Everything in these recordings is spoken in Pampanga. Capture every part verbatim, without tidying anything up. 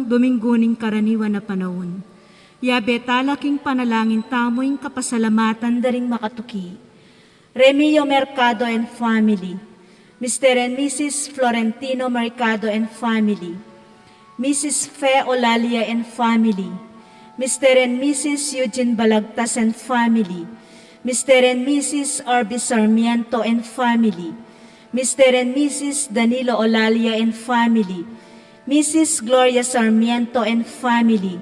Domingo ning karaniwan a panaun. Yabe tala king panalangin tamu ing kapasalamatan da ring makatuki. Remio Mercado and family. Mister and Missus Florentino Mercado and family. Missus Fe Olalia and family. Mister and Missus Eugene Balagtas and family. Mister and Missus Arby Sarmiento and family. Mister and Missus Danilo Olalia and family. Missus Gloria Sarmiento and family.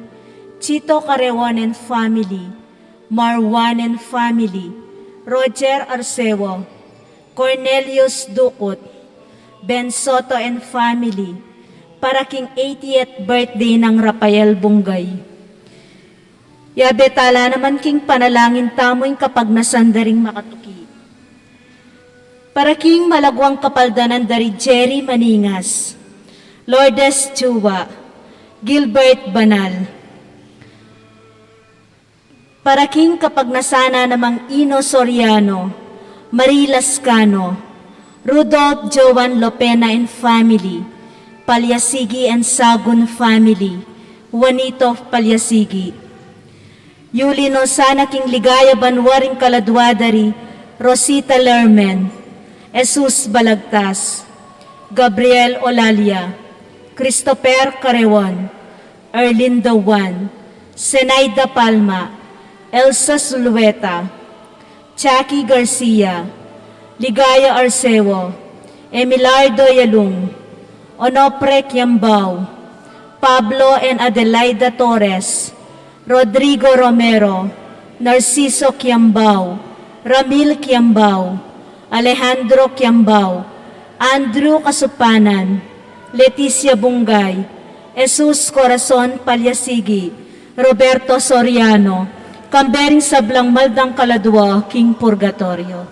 Chito Carreon and family. Marwan and family. Roger Arceo. Cornelius Ducut. Ben Soto and family. Para king eightieth birthday nang Rafael Bungay. Yabe tala naman king panalangin tamu ing kapagnasan da ring makatuki. Para king malaguang kapaldanan da ri Jerry Maningas, Lourdes Chua, Gilbert Banal. Para king kapagnasan na namang Ino Soriano, Marie Lascano, Rudolph Joan Lopena and family, Palyasigi and Sagun family, Juanito Palyasigi. Yuli no sana king ligaya banua ring kaladua da ri Rosita Lermen, Jesus Balagtas, Gabriel Olalia, Christopher Carreon, Erlinda Juan, Zenaida Palma, Elsa Zulueta, Jackie Garcia, Ligaya Arceo, Emilardo Yalung, Onofre Kiambao, Pablo and Adelaida Torres, Rodrigo Romero, Narciso Kiambao, Ramil Kiambao, Alejandro Kiambao, Andrew Kasupanan, Leticia Bungay, Jesus Corazon Palyasigi, Roberto Soriano, kambe ring sablang maldang kaladua king purgatorio.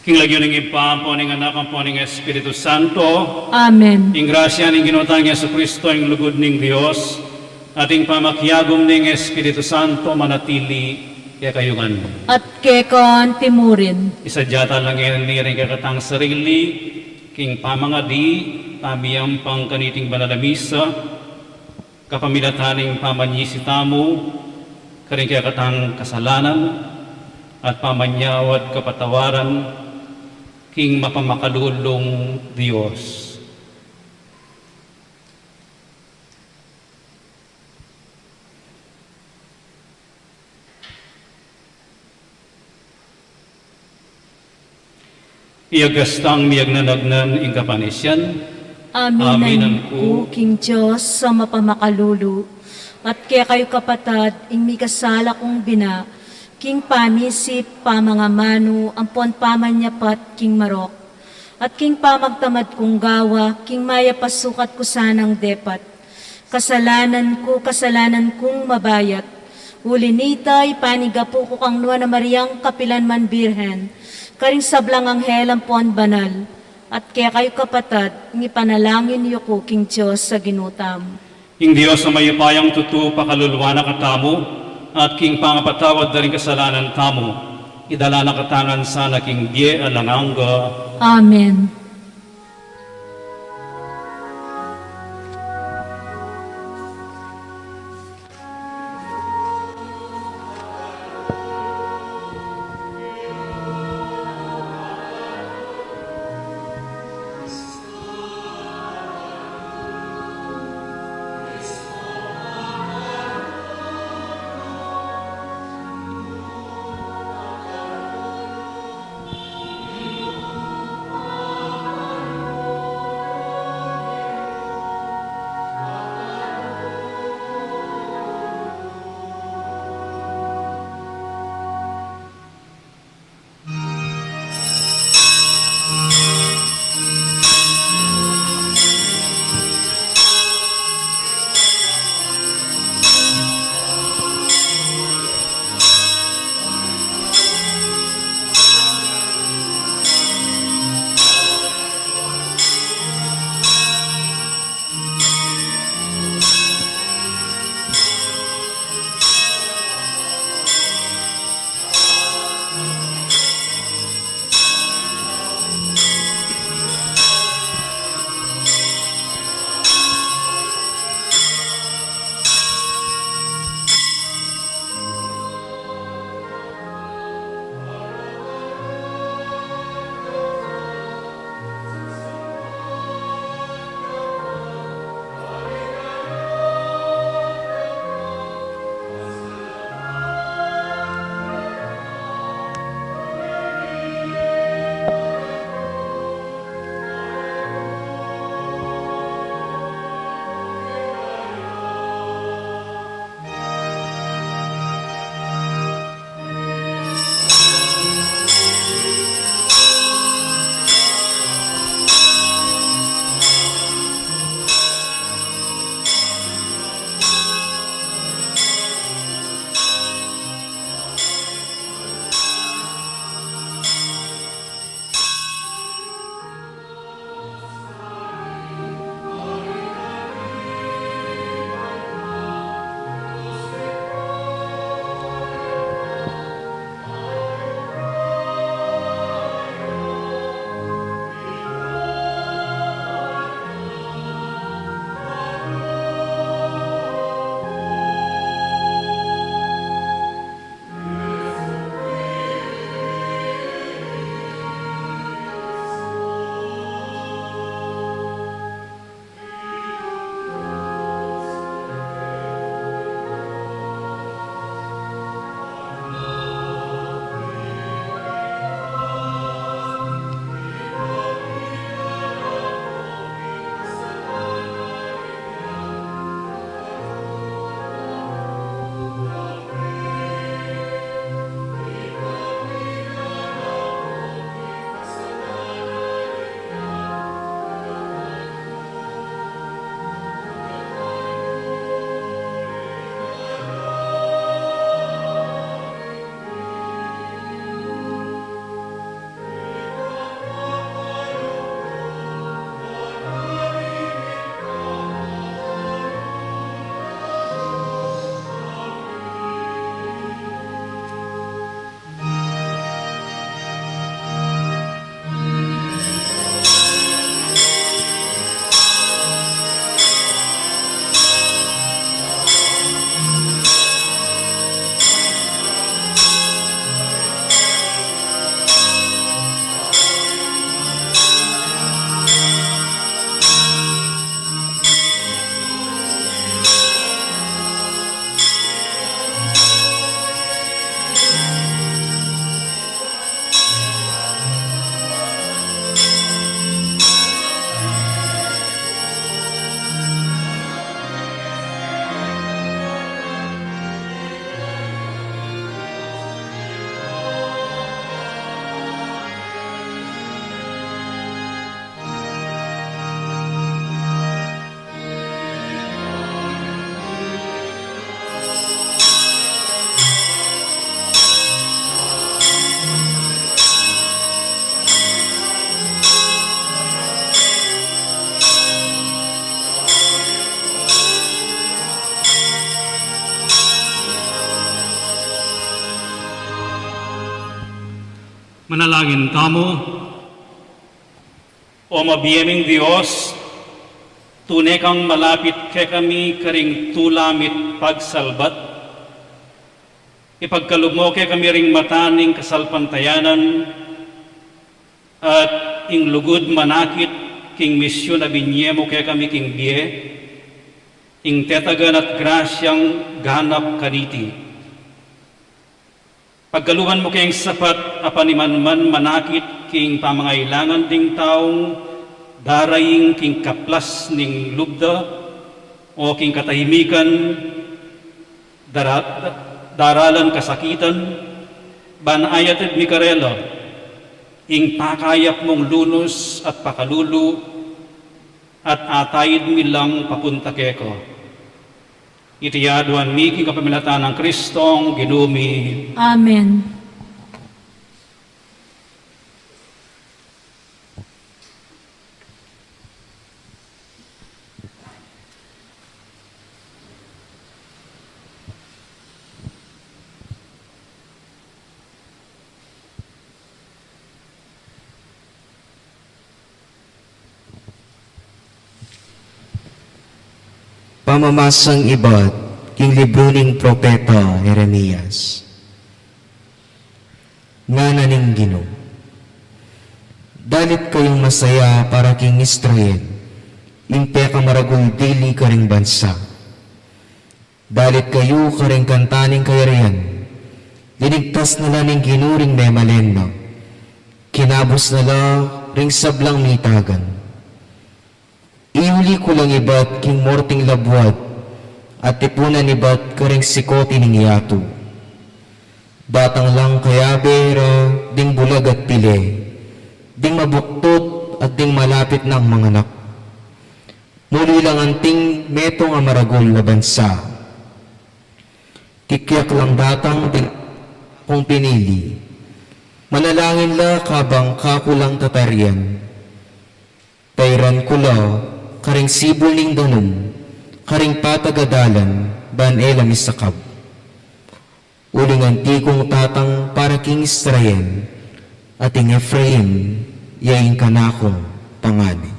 King lagyu ning Ibpa, ampo ning Anak, ampo ning Espiritu Santo. Amen. Ing grasya ning Ginu tang Jesucristo, ing lugud ning Dios, at ing pamakiagum ning Espiritu Santo manatili kekayu ngan. At keka anti mu rin. Isadya ta la ngeni ring kekatang sarili king pamangadi, pamiyampang kaniting banal a misa, kapamilatan ning pamanyisi tamu karing kekatang kasalanan at pamanyawad kapatawaran king mapamakalulung Dios. Iyagas tang miyagnanagnan ing kapanisian. Aminan ku king Dios a mapamakalulu, at kekayu kapatad, ing mikasala kung bina, king pamisip, pamangamanu, ampon pamanyapat king marok, at king pamagtamad kung gawa, king mayap a sukat ku sanang depat. Kasalanan ku, kasalanan kung mabayat. Uli nita, ipanigapu ku kang Nuan a Mariang kapilan man Birhen, karing sablang anghel ampon banal, at kekayu kapatad, ing ipanalangin yu ku king Dios a Ginu tamu. Ing Dios a mayupayang tutu pakaluluan na katamu, at king pangapatawad da ring kasalanan tamu, idala na katamu ngan sana king bie alang angga. Amen. Manalangin tamu. O mabie ming Dios, tune kang malapit kekami karing tula mit pagsalbat. Ipagkalub mu kekami ring mata ning kasalpantayanan at ing lugud manakit king misyun a binie mu kekami king bie, ing tetagan at grasyang ganap kaniti. Pagkaluban mu keng sapat a panimanman manakit king pamangailangan ding taung daraing king kaplas ning lub da o king katahimikan, dara-, daralan kasakitan, ban ayatid mi karela ing pakayap mung lunus at pakalulu, at atayid mi lang papunta keka. Iti aduan mi king kapamilatan nang Kristong Ginu mi. Amen. Pamamasang ibat king libru ning propeta Jeremias. Ngana ning Ginu, dalit kayung masaya para king Israel, ing pekamaragul dili karing bansa. Dalit kayu karing kanta ning kayarian. Linigtas na la ning Ginu ring memalen na. Kinabus na la ring sablang mitagan. Iuli ku lang ibat king morting labuad, at tipunan ibat karing sikoti ning yatu. Datang lang kayabe ra ding bulag at pile, ding mabuktut at ding malapit nang manganak. Muli lang anting metung a maragul a bansa. Kikyak lang datang ding kung pinili. Manalangin la kabang kaku lang tatarian. Tairan ku la karing sibul ning danum, karing patag a dalan ban e la misakab. Uling anti kung tatang para king Israel, at ing Efraim ya ing kanakung pangani.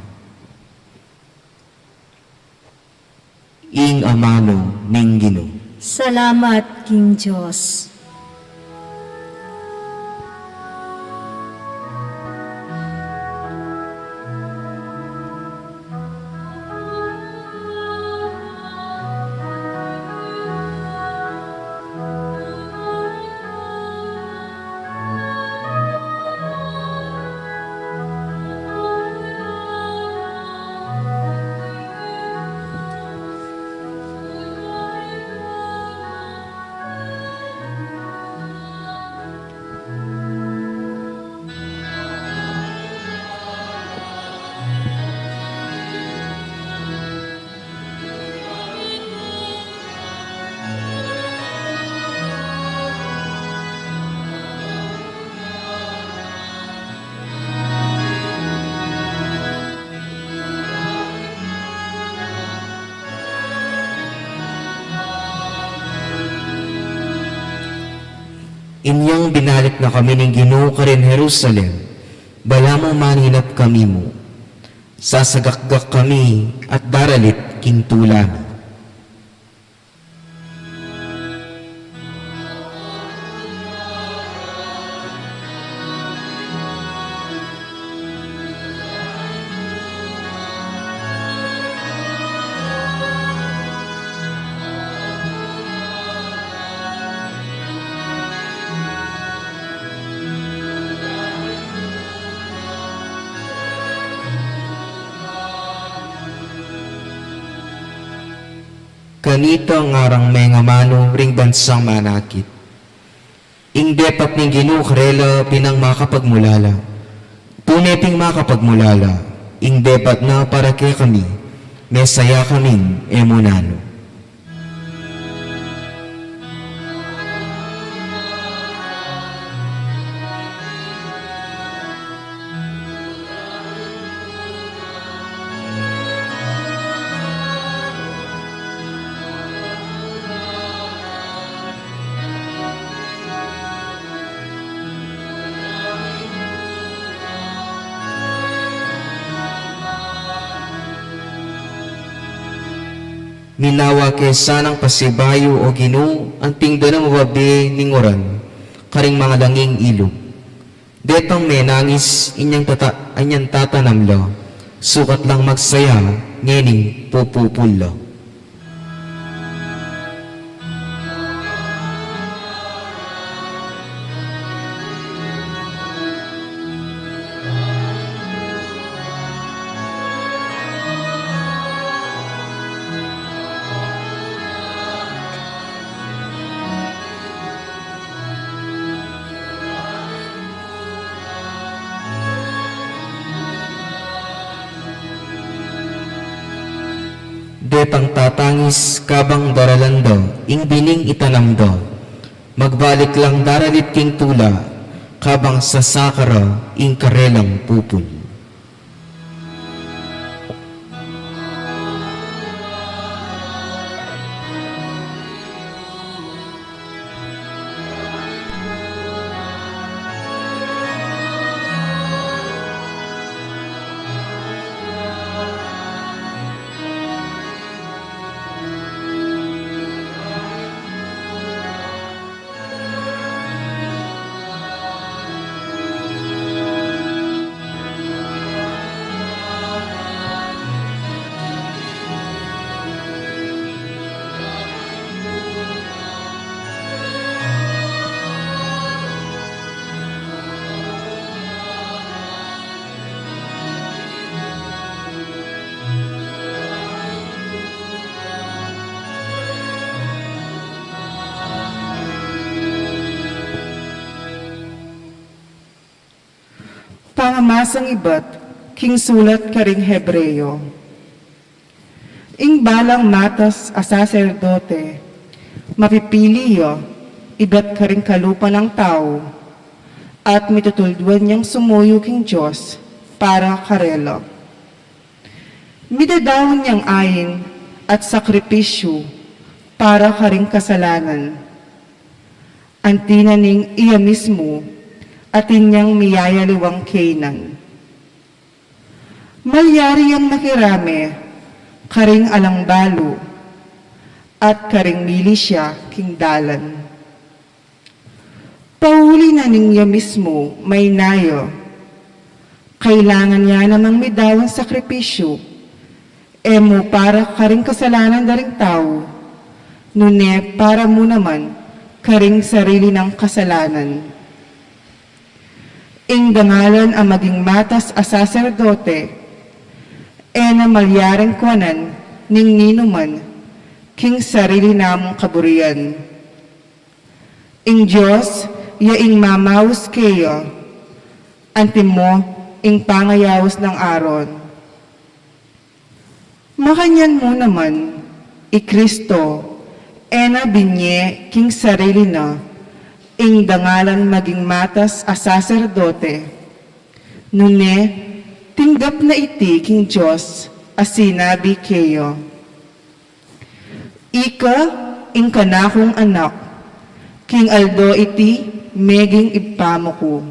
Ing amanu ning Ginu. Salamat king Dios. Inyang binalik na kami ning Ginu karin Jerusalem, balamu maninap kami mu. Sasagakgak kami at daralit king tula mi. Kanita ngarang mengamanu ring bansang manakit. Ing depat ning Ginu karela pin ang makapagmulala. Tune ping makapagmulala, ing depat na para kekami, mesaya kaming e mu nanu. Minawa ke sanang pasibayu, o Ginu, anting da na mababe ning uran karing mangalanging ilug. Detang menangis inyang tata-, inyang tatanam la, sukat lang magsaya ngening pupupul la. Detang tatangis kabang daralan da ing bining itanam da, magbalik lang daralit king tula kabang sasaka ra ing karelang pupul. Pamamasang ibat king sulat karing Hebreo. Ing balang matas a saserdote, mapipili ya ibat karing kalupa nang tau, at mitutulduan yang sumuyu king Dios para karela. Midadaun yang ain at sakripisyu para karing kasalanan. Anti na ning iya mismu atin yang miyayaliwang keynan. Malyari yang makirame karing alang balu at karing milisya king dalan. Pauli na ning iya mismu maynaya. Kailangan ya namang midaun sakripisyu, e mu para karing kasalanan da ring tau, nune para mu naman karing sarili nang kasalanan. Ing dangalan a maging matas a saserdote, e na malyaring kuanan ning ninuman king sarili namung kaburian. Ing Dios ya ing mamaus keya, antimo ing pangayaus nang Aaron. Makanyan mu naman, i Kristo, e na binye king sarili na ing dangalan maging matas a saserdote, nune tinggap na iti king Dios a sinabi keya, "Ika ing kanakung Anak, king aldo iti meging Ibpa mu ku."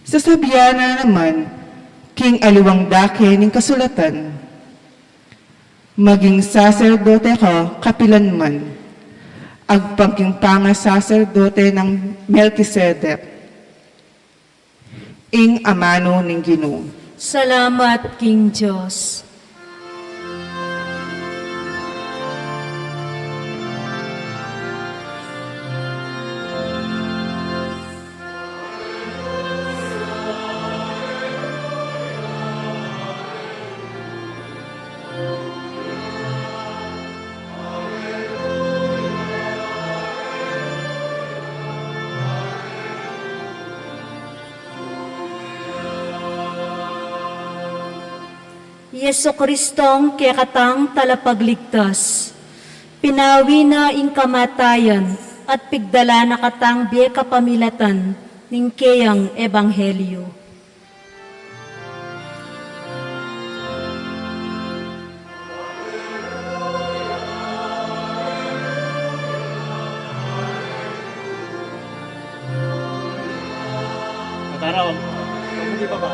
Sasabian na naman king aliwang dake ning kasulatan, "Maging saserdote ka kapilanman, agpang king pangasaserdote nang Melkisedek." Ing amanu ning Ginu. Salamat king Dios. Jesucristong kekatang Talapagligtas, pinawi na ing kamatayan at pigdala na katang bie kapamilatan ning keyang ebanghelyo. Tataraw, huwag mo ibaba.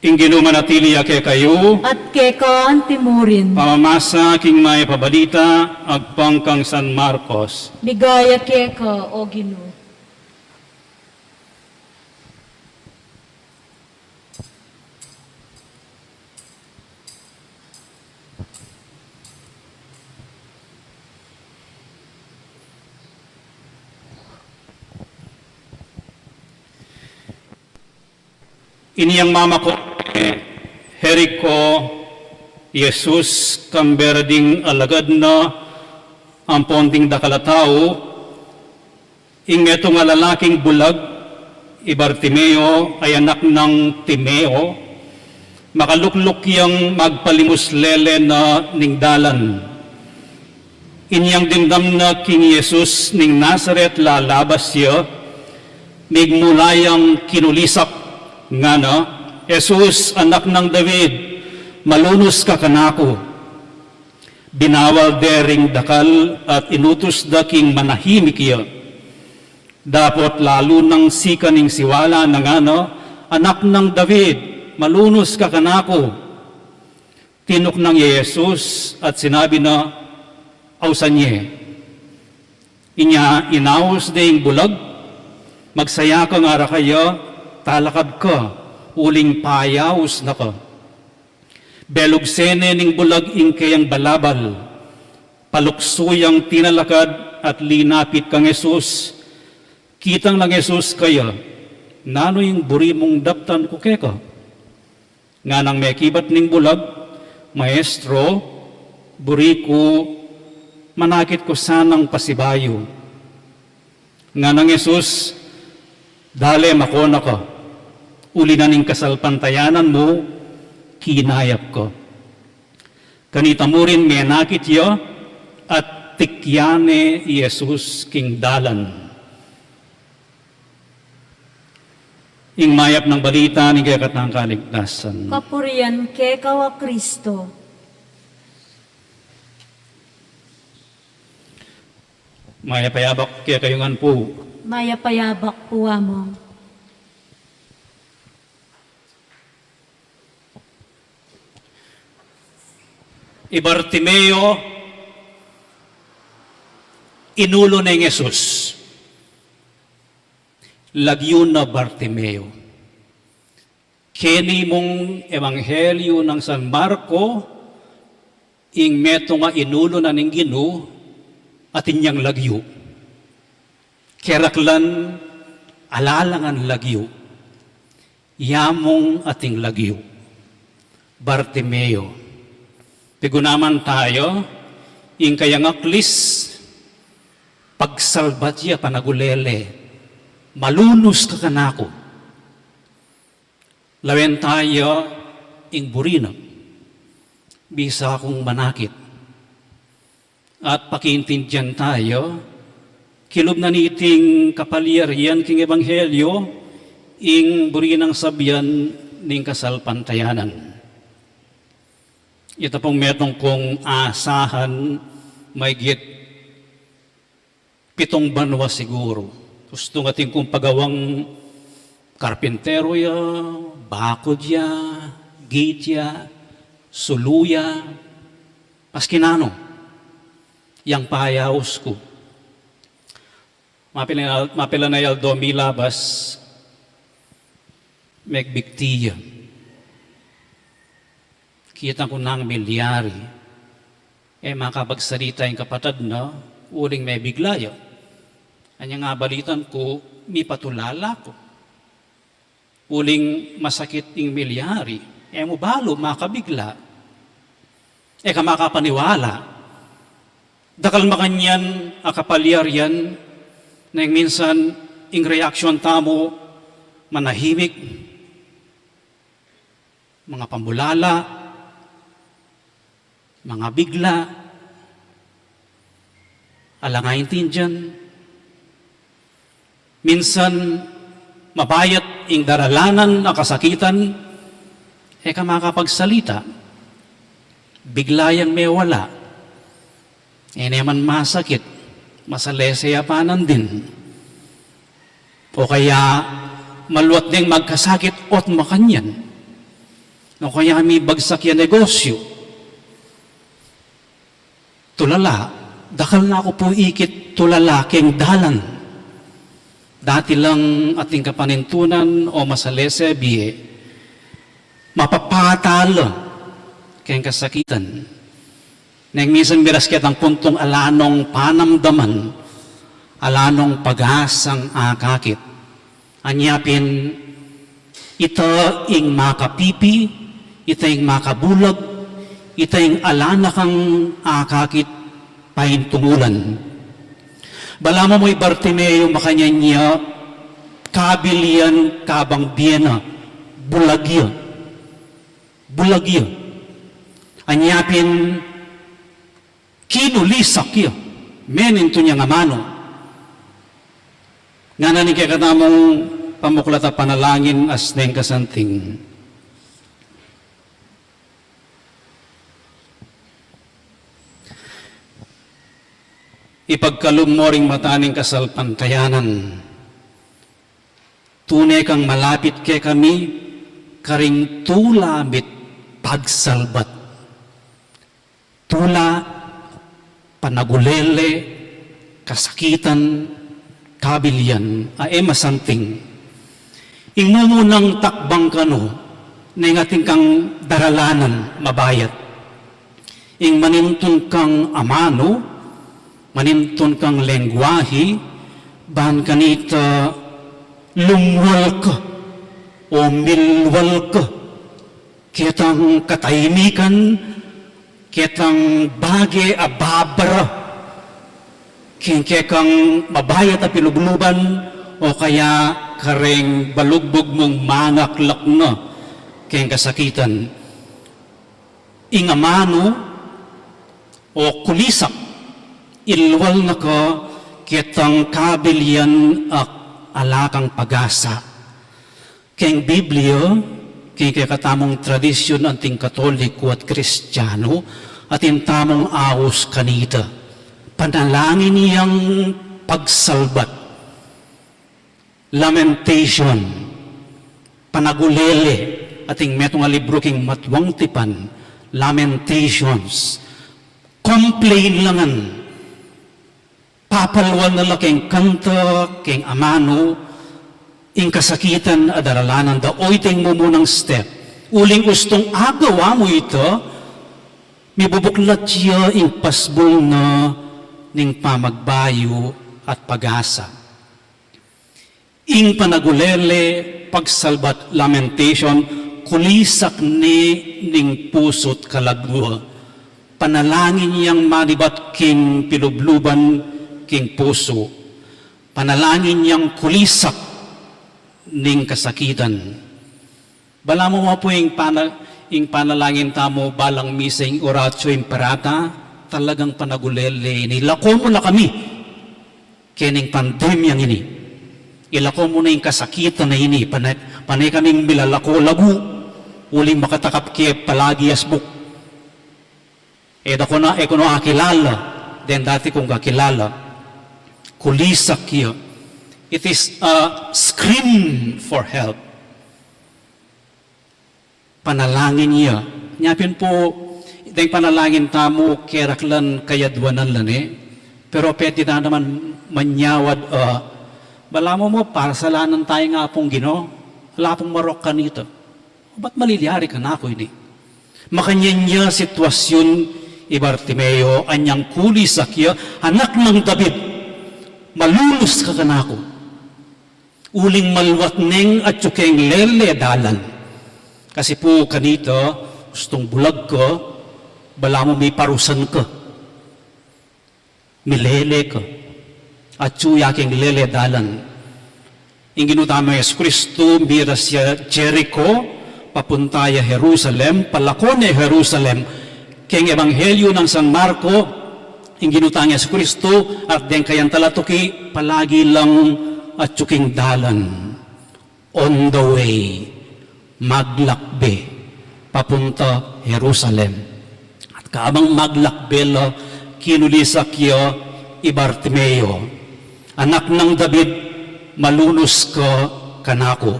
Ing Ginu manatili ya kekayu. At keka antimurin. Pamamasa king Mayap a Balita agpang kang San Marcos. Ligaya keka, O Ginu. Inyang mamako Jerico i Jesus kambe ra ding alagad na ampon ding dakal a tau, ing metung a lalaking bulag, i Bartimeo, a anak nang Timeo, makalukluk yang magpalimus lele na ning dalan. Inyang dimdam na king Jesus ning Nazaret lalabas ya, migmula yang kinulisak, ngana, "Jesus, anak nang David, malunus ka kanaku." Binawal de ring dakal at inutus da king manahimik ya. Dapot lalu nang sikan ing siwala na, ngana, "Anak nang David, malunus ka kanaku." Tinuknang ya i Jesus at sinabi na, "Ausan ye." Inya inaus de ing bulag, "Magsaya ka," ngara kaya, "talakad ka, uling payaus na ka." Belugse ne ning bulag ing keyang balabal, paluksu yang tinalakad at linapit kang Jesus. Kitang nang Jesus kaya, "Nanu ing buri mung daptan ku keka?" Nganang mekibat ning bulag, "Maestro, buri ku manakit ku sanang pasibayu." Nganang Jesus, "Dale, makona ka, uli na ning kasalpantayanan mu, kinayap ka." Kanita murin menakit ya at tikyan ne i Jesus king dalan. Ing mayap nang balita ning kekatang kaligtasan. Kapurian keka, O Kristo. Mayap a yabak kekayu ngan pu. Mayap a yabak pu, Among. I Bartimeo, inulu neng Jesus. Lagyu na Bartimeo. Keni mung ebanghelyu nang San Marco, ing metung a inulu na ning Ginu, atin yang lagyu. Keraklan, ala la ngan lagyu. Ya mung ating lagyu. Bartimeo. Pigunaman taya, ing kayang aklis, pagsalbat ya panagulele, "Malunus ka kanaku." Lawen taya ing buri na, "Bisa kung manakit." At pakiintindian taya, kilub na niting kapalyarian king ebanghelyo, ing buri nang sabian ning kasalpantayanan. Ita pung metung kung asahan, maygit pitung banua siguru. Tustung atin kung pagawang karpintero ya, bakud ya, git ya, sulu ya, maski nanu, yang payaus ku. Mapilan, mapilan a aldo milabas, megbigti ya. Kitang ku nang milyari. E makapagsalita ing kapatad na, uling mebigla ya. Anya nga balitan ku, mipatulala ku. Uling masakit ing milyari, e mu balu makabigla. E ka makapaniwala. Dakal makanyan a kapalyarian neng minsan ing reaksyon tamu manahimik, mangapambulala, mangabigla, alang aintindian. Minsan, mabayat ing daralanan a kasakitan, e ka makapagsalita. Bigla yang mewala. E ne man masakit, masalese ya pa nandin. O kaya, maluat deng magkasakit ot makanyan. O kaya mibagsak ya negosyu. Tulala, dakal na ku pu ikit tulala keng dalan. Dati lang ating kapanintunan o masalese bie, mapapatal keng kasakitan. Neng minsan miras ketang puntung ala nong panamdaman, ala nong pagasang akakit. Anya pin, ita ing makapipi, ita ing makabulag, ita ing ala na kang akakit paintungulan. Balamu mu i Bartimeo makanyan ya, kabil yan kabang bie na, bulag ya. Bulag ya. Anya pin, kinulisak ya, menintun yang amanu. Ngana ning kekatamung pamuklat a panalangin as neng kasanting. Ipagkalub mo ring mata ning kasalpantayanan. Tune kang malapit kekami, karing tula mit pagsalbat. Tula, panagulele, kasakitan, kabil yan, a e masanting. Ing mumunang takbang kanu, neng atin kang daralanan mabayat. Ing manintun kang amanu, manintun kang lengguahi, ban kanita lumwal ka, o milwal ka, ketang kataimikan, ketang bage a babara, keng kekang mabayat a pilubluban, o kaya kareng balugbug mung mangaklak na, keng kasakitan. Ing amanu, o kulisak, ilwal na ka ketang kabil yan a ala kang pag-asa. Keng Biblia, keng kekatamung tradisyun anting Katoliko at Kristiyanu, atin tamung aus kanita. Panalangin yang pagsalbat. Lamentation, panagulele, ating metung a libru king Matuang Tipan, Lamentations, complain la ngan, papalwal na la keng kanta, keng amanu, ing kasakitan a daralanan da, o ita ing mumunang step. Uling ustung agawa mu ita, mibubuklat ya ing pasbul na ning pamagbayu at pag-asa. Ing panagulele, pagsalbat, lamentation, kulisak ne ning pusu't kalagwa. Panalangin yang manibat king pilubluban king pusu. Panalangin yang kulisak ning kasakitan. Balamu mu pu ing pana-, ing panalangin tamu balang misa, ing Oratio Imperata, talagang panagulele ini. Lako mu na kami kening pandemyang ini. Ilako mu na ing kasakitan a ini, pane, pane kaming milalako lagu, uling makatakap ke palagi asbuk. E da ku na, e ku na akilala deng dati kung kakilala. Kulisak ya. It is a scream for help. Panalangin ya. Nya pin pu, deng panalangin tamu, keraklan kayadwanan la ne. Pero pwede na naman manyawad, ah, balamu mu, pasalanan taya ing Apung Ginu, ala pung marok kanita. Ba't malilyari kanaku ini? Makanyan ya sitwasyun i Bartimeo, anyang kulisak ya, "Anak nang David, malulus ka kanaku." Uling malwat neng atyu keng lele dalan. Kasi pu kanita, ustung bulag ka, balamu miparusan ka. Milele ka. Atyu ya king lele dalan. Ing Ginu tamung Jesucristo, miras ya Jericho, papunta ya Jerusalem, palako ne Jerusalem. King Ebanghelyo nang San Marco, ing Ginu tang Jesucristo, at deng kayang talatuki, palagi lang atyu king dalan. On the way, maglakbe, papunta Jerusalem. At kabang maglakbe la, kinulisak ya i Bartimeo, "Anak nang David, malunus ka kanaku."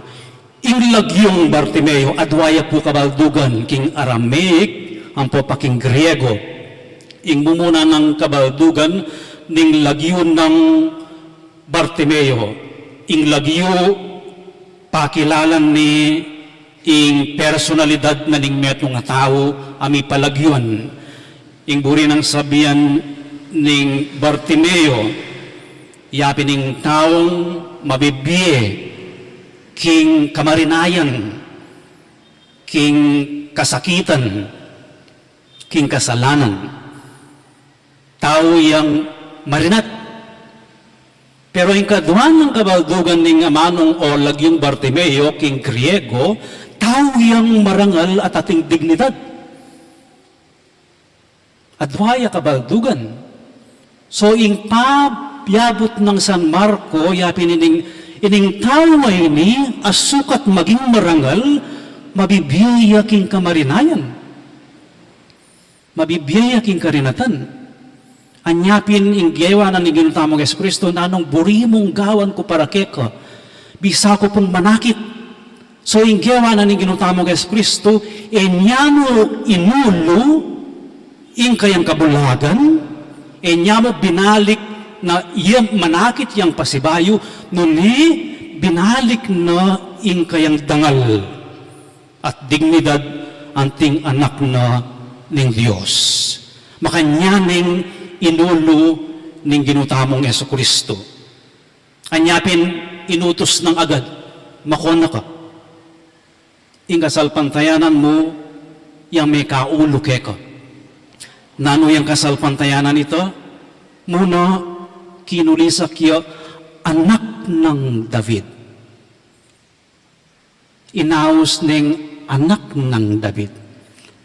Ing lagyung Bartimeo, adwa ya pu kabaldugan king Aramaic, ampo pa king Griego. Ing mumuna nang kabaldugan ning lagyu nang Bartimeo, ing lagyu, pakilalan ne ing personalidad na ning metung a tau a mipalagyuan. Ing buri nang sabian ning Bartimeo, ya pin ing taung mabibie king kamarinayan, king kasakitan, king kasalanan. Tau yang marinat. Pero ing kadwa nang kabaldugan ning amanung o lagyung Bartimeo king Griego, tau yang marangal at ating dignidad. Adwa ya kabaldugan. So, ing payabut nang San Marco, ya pin ining, ining tau a ini, a sukat maging marangal, mabibie ya king kamarinayan. Mabibie ya king karinatan. Anya pin ing gewa na ning Ginu tamung Jesucristo, "Nanung buri mung gawan ku para keka, bisa ku pung manakit?" So, ing gewa na ning Ginu tamung Jesucristo, e nya mu inulu ing kayang kabulagan, e nya mu binalik na iya manakit yang pasibayu, nune binalik na ing kayang dangal at dignidad anting anak na ning Dios. Makanyan ing inulu ning Ginu tamung Jesucristo. Anya pin inutus nang agad, "Makona ka. Ing kasalpantayanan mu yang mekaulu keka." Nanu yang kasalpantayanan ita? Muna, kinulisak ya, "Anak nang David." Inaus neng "Anak nang David."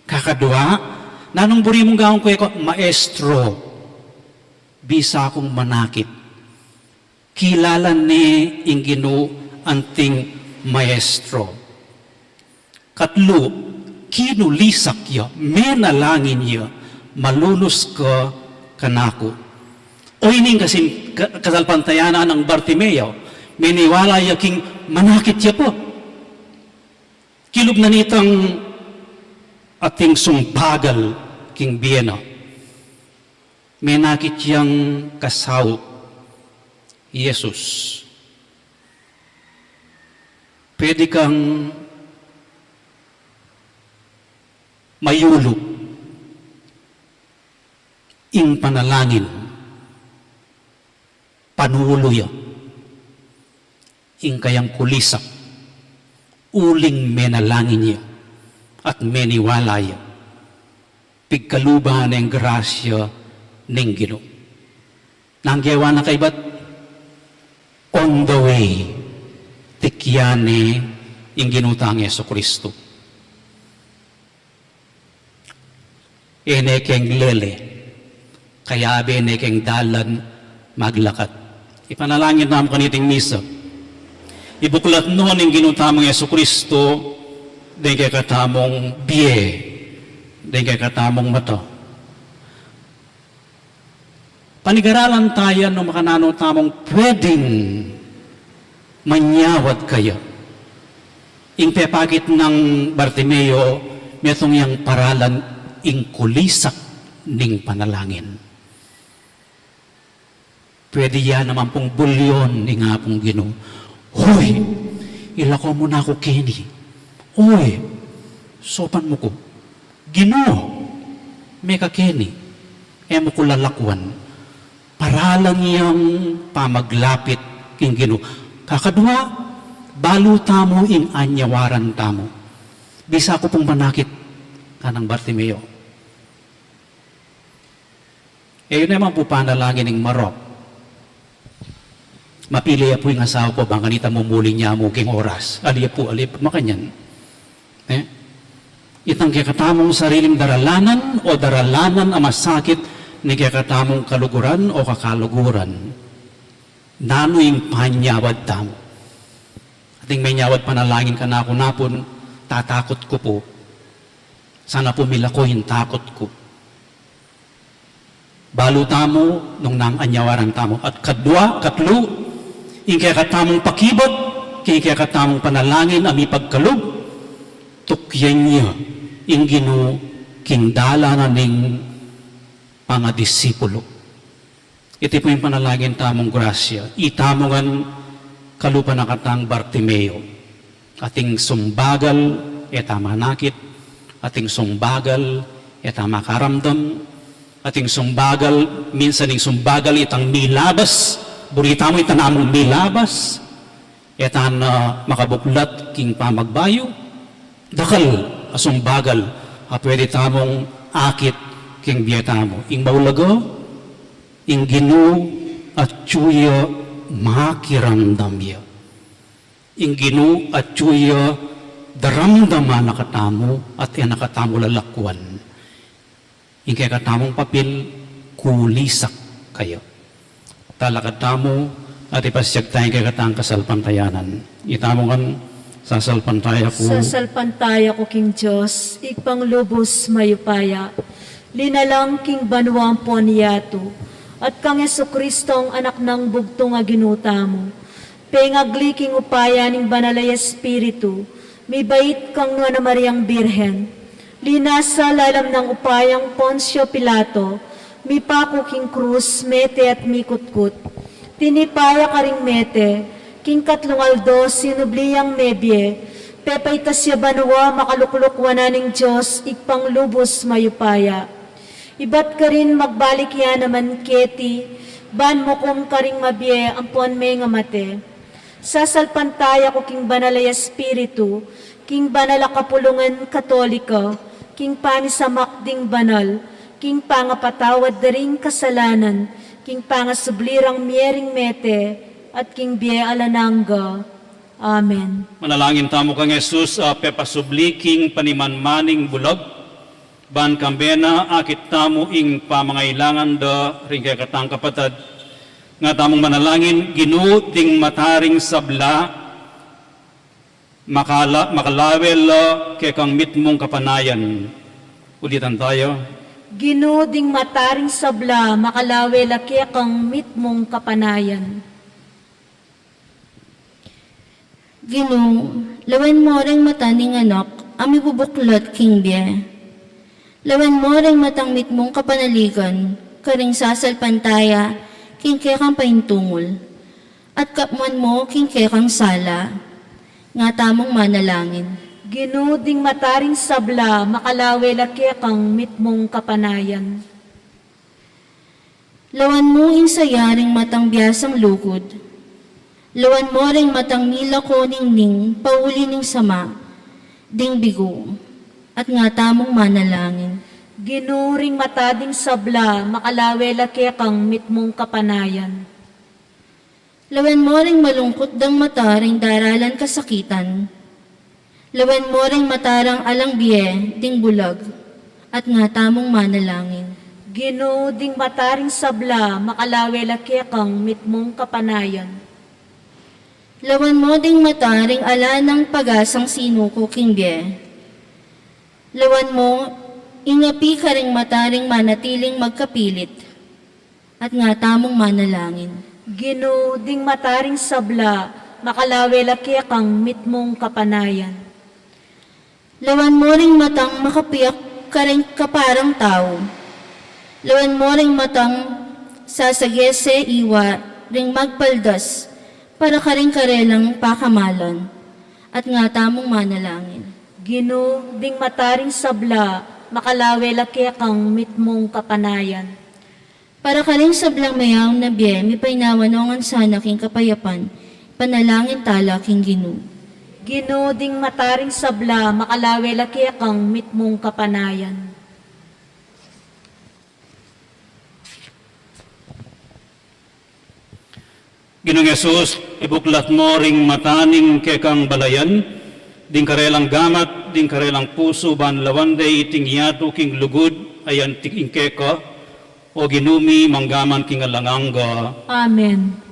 Kakadwa, "Nanung buri mung gawan ku keka?" "Maestro, bisa kung manakit." Kilala ne ing Ginu anting maestro. Katlu, kinulisak ya, menalangin ya, "Malunus ka kanaku." O ining kasin-, ka-, kasalpantayanan nang Bartimeo, meniwala ya king manakit ya pa. Kilub na nitang ating sumbagal king bie na. Menakit yang kasaup, "Jesus, pwede kang mayulu?" Ing panalangin, panulu ya ing kayang kulisak, uling menalangin ya at meniwala ya, pigkaluban neng grasya ning Ginu. Nanu ing gewa na kaybat? On the way, tikyan ne ing Ginu tang Jesucristo. E ne keng lele, kayabe ne keng dalan maglakat. Ipanalangin tamu kaniting misa. Ibuklat no ning Ginu tamung Jesucristo deng kekatamung bie, deng kekatamung mata. Panigaralan taya nung makananu tamung pwedeng manyawad kaya. Ing pepakit nang Bartimeo, metung yang paralan ing kulisak ning panalangin. Pwede ya naman pung bulyon ning Apung Ginu. "Hoy, ilako mu na ku keni. Hoy, saupan mu ku. Ginu, meka keni, e mu ku lalakwan." Paralan yang pamaglapit king Ginu. Kakadwa, balu tamu ing anyawaran tamu. "Bisa ku pung manakit?" kanang Bartimeo. E, yun naman pu panalangin ning marok. Mapili ya pu ing asawa pu, bang kanita mumuli ne mu king oras. Ali ya pu, ali ya pu, makanyan. E? Itang kekatamung sariling daralanan o daralanan a masakit ning kekatamung kaluguran o kakaluguran. Nanu ing panyawad tamu? Ating menyawad panalangin kanaku, na pun, tatakut ku pu. Sana pu milako ing takut ku. Balu tamu nung nanu ing anyawaran tamu. At kadwa, katlu, ing kekatamung pakibak king kekatamung panalangin a mipagkalub, tukyan ya ing Ginu king dalan na ning pangadisipulu. Iti pu ing panalangin tamung grasya. Itamu ngan kalupa na katang Bartimeo. Ating sumbagal, e ta manakit. Ating sumbagal, e ta makaramdam. Ating sumbagal, minsan ing sumbagal itang milabas. Buri tamu itang amung milabas. E ta na makabuklat king pamagbayu. Dakal a sumbagal a pwede tamung akit king bie tamu. Ing maulaga, ing Ginu atyu ya, makiramdam ya. Ing Ginu atyu ya, daramdaman na katamu at e na katamu lalakwan. Ing kekatamung papil, kulisak kaya. Talakad tamu at ipasyag taya ing kekatang kasalpantayanan. Itamu ngan, sasalpantaya ku. Sasalpantaya ku king Dios, Ibpang lubus mayupaya, linalang king banua ampon yatu, at kang Jesucristong Anak nang bugtung a Ginu tamu, pengagli king upaya ning Banal a Espiritu, mibait kang Nuan a Mariang Birhen, linasa lalam nang upayang Poncio Pilato, mipaku king krus, mete at mikutkut. Tinipa ya karing mete, king katlung aldo sinubli yang mebie, pepaitas ya banua, makalukluk wanan ning Dios, Ibpang lubus mayupaya. Ibat karin magbalik ya naman keti, ban mukum karing mabie ampon mengamate. Sasalpantaya ku king Banal a Espiritu, king banal a kapulungan Katolika, king pamisamak ding banal, king pangapatawad da ring kasalanan, king pangasubli rang mie ring mete, at king bie alang angga. Amen. Manalangin tamu kang Jesus a pepasubli king panimanmaning bulag, ban kambe na akit tamu ing pamangailangan da ring kekatang kapatad. Nga tamung manalangin, Ginu, ding mata ring sabla, makala-, makalawe la kekang mitmung kapanayan. Ulitan taya. Ginu, ding mata ring sabla, makalawe la kekang mitmung kapanayan. Ginu, lawen mo ring mata ning anak a mibubuklat king bie. Lawen mo ring matang mitmung kapanaligan karing sasalpantaya king kekang paintungul, at kapman mo king kekang sala. Nga tamung manalangin. Ginu, ding mata ring sabla, makalawe la kekang mitmung kapanayan. Lawan mu ing saya ring matang biasang lugud. Lawan mu ring matang milako ningning pauli ning sama ding bigu, at nga tamung manalangin. Ginu, ring mata ding sabla, makalawe la kekang mitmung kapanayan. Lawan mu ring malungkut dang mata ring daralan kasakitan. Lawan mu ring mata rang alang bie ding bulag, at nga tamung manalangin. Ginu, ding mata ring sabla, makalawe la kekang mitmung kapanayan. Lawan mu ding mata ring ala nang pagasang sinuku king bie. Lawan mu ing api karing mata ring manatiling magkapilit, at nga tamung manalangin. Ginu, ding mata ring sabla, makalawe la kekang mitmung kapanayan. Lawan mu ring matang makapiak karing kaparang tau. Lawan mu ring matang sasagese iwa ring magpaldas para karing karelang pakamalan, at nga tamung manalangin. Ginu, ding mata ring sabla, makalawe la kekang mitmung kapanayan. Para karing sablang mayaun a bie, mipainawa no ngan sana king kapayapan, panalangin tala king Ginu. Ginu, ding mata ring sabla, makalawe la kekang mitmung kapanayan. Ginung Jesus, ibuklat mo ring mata ning kekang balayan, ding karelang gamat, ding karelang pusu, ban lawan de iting yatu king lugud, ayan ing keka, o Ginu mi, manggaman king alang angga. Amen.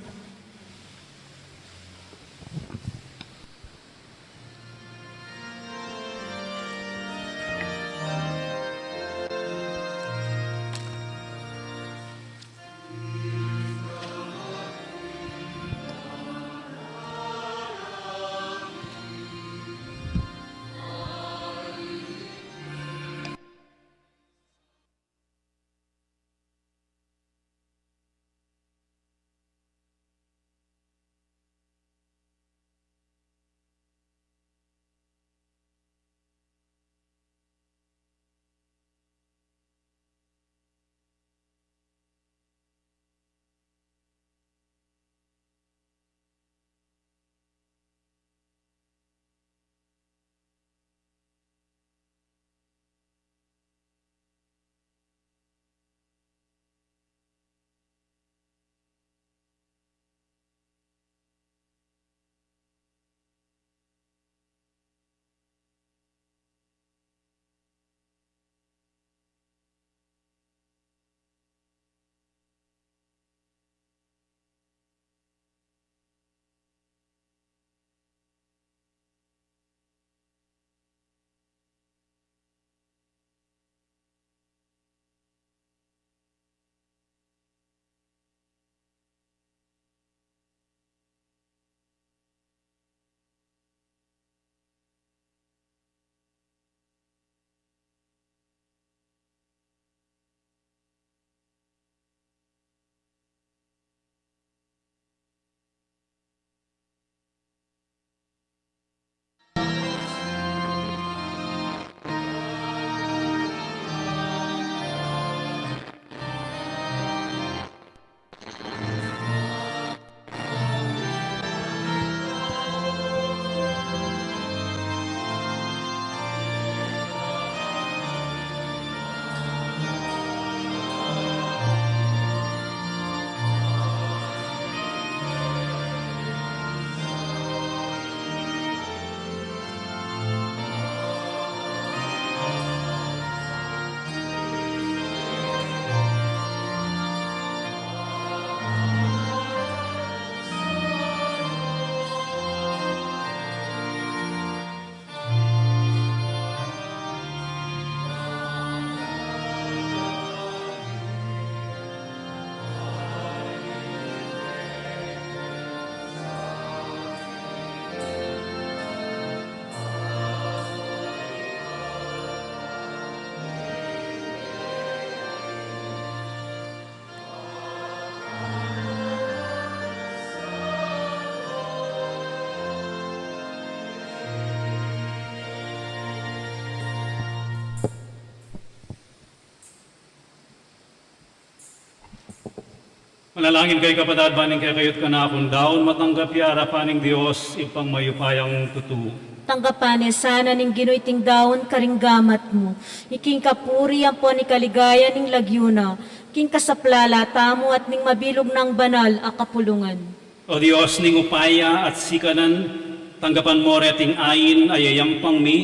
Manalangin kayu, kapatad, ban ing kekayu't kanakung daun matanggap ya arapan ning Dios, Ibpang mayupayang tutu. Tanggapan ne sana ning Ginu iting daun karing gamat mu, iking kapurian ampon ikaligayan ning lagyu na, king kasaplalan tamu at ning mabilug nang banal a kapulungan. O Dios ning upaya at sikanan, tanggapan mo reting ain a yayampang mi,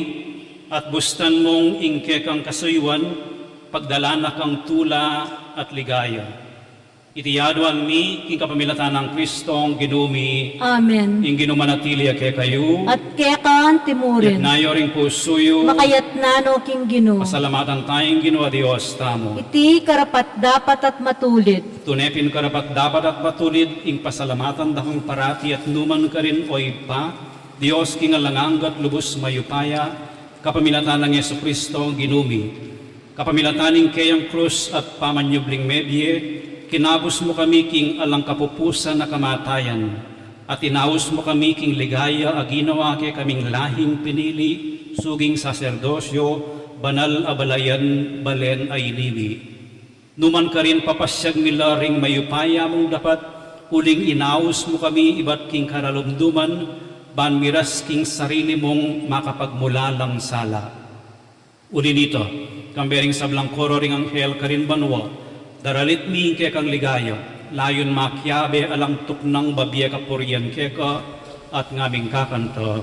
at bustan mung ing kekang kasuyuan, pagdalan na kang tula at ligaya. Iti aduan mi king kapamilatan nang Kristong Ginu mi. Amen. Ing Ginu manatili ya kekayu. At keka anti murin. Itas yu ring pusu yu. Makatas na no king Ginu. Pasalamatan taya ing Ginu a Dios tamu. Iti karapat-dapat at matulid. Tune pin karapat-dapat at matulid ing pasalamatan da kang parati at nu man karin, o Ibpa, Dios king alang angga at lubus mayupaya, kapamilatan nang Jesucristo Ginu mi. Kapamilatan ning keyang krus at pamanyubling mebie, kinabus mu kami king alang kapupusan a kamatayan, at inaus mu kami king ligaya a ginawa kekaming lahing pinili, suging saserdosyo, banal a balayan, balen a iniwi. Nu man karin papasyag mi la ring mayupaya mung dapat, uling inaus mu kami ibat king karalumduman, ban miras king sarili mung makapagmulalang sala. Uli nita, kambe ring sablang koro ring anghel karin banua, daralit mi ing kekang ligaya, Layun makiabe alang tuknang babie kapurian keka at ngaming kakanta.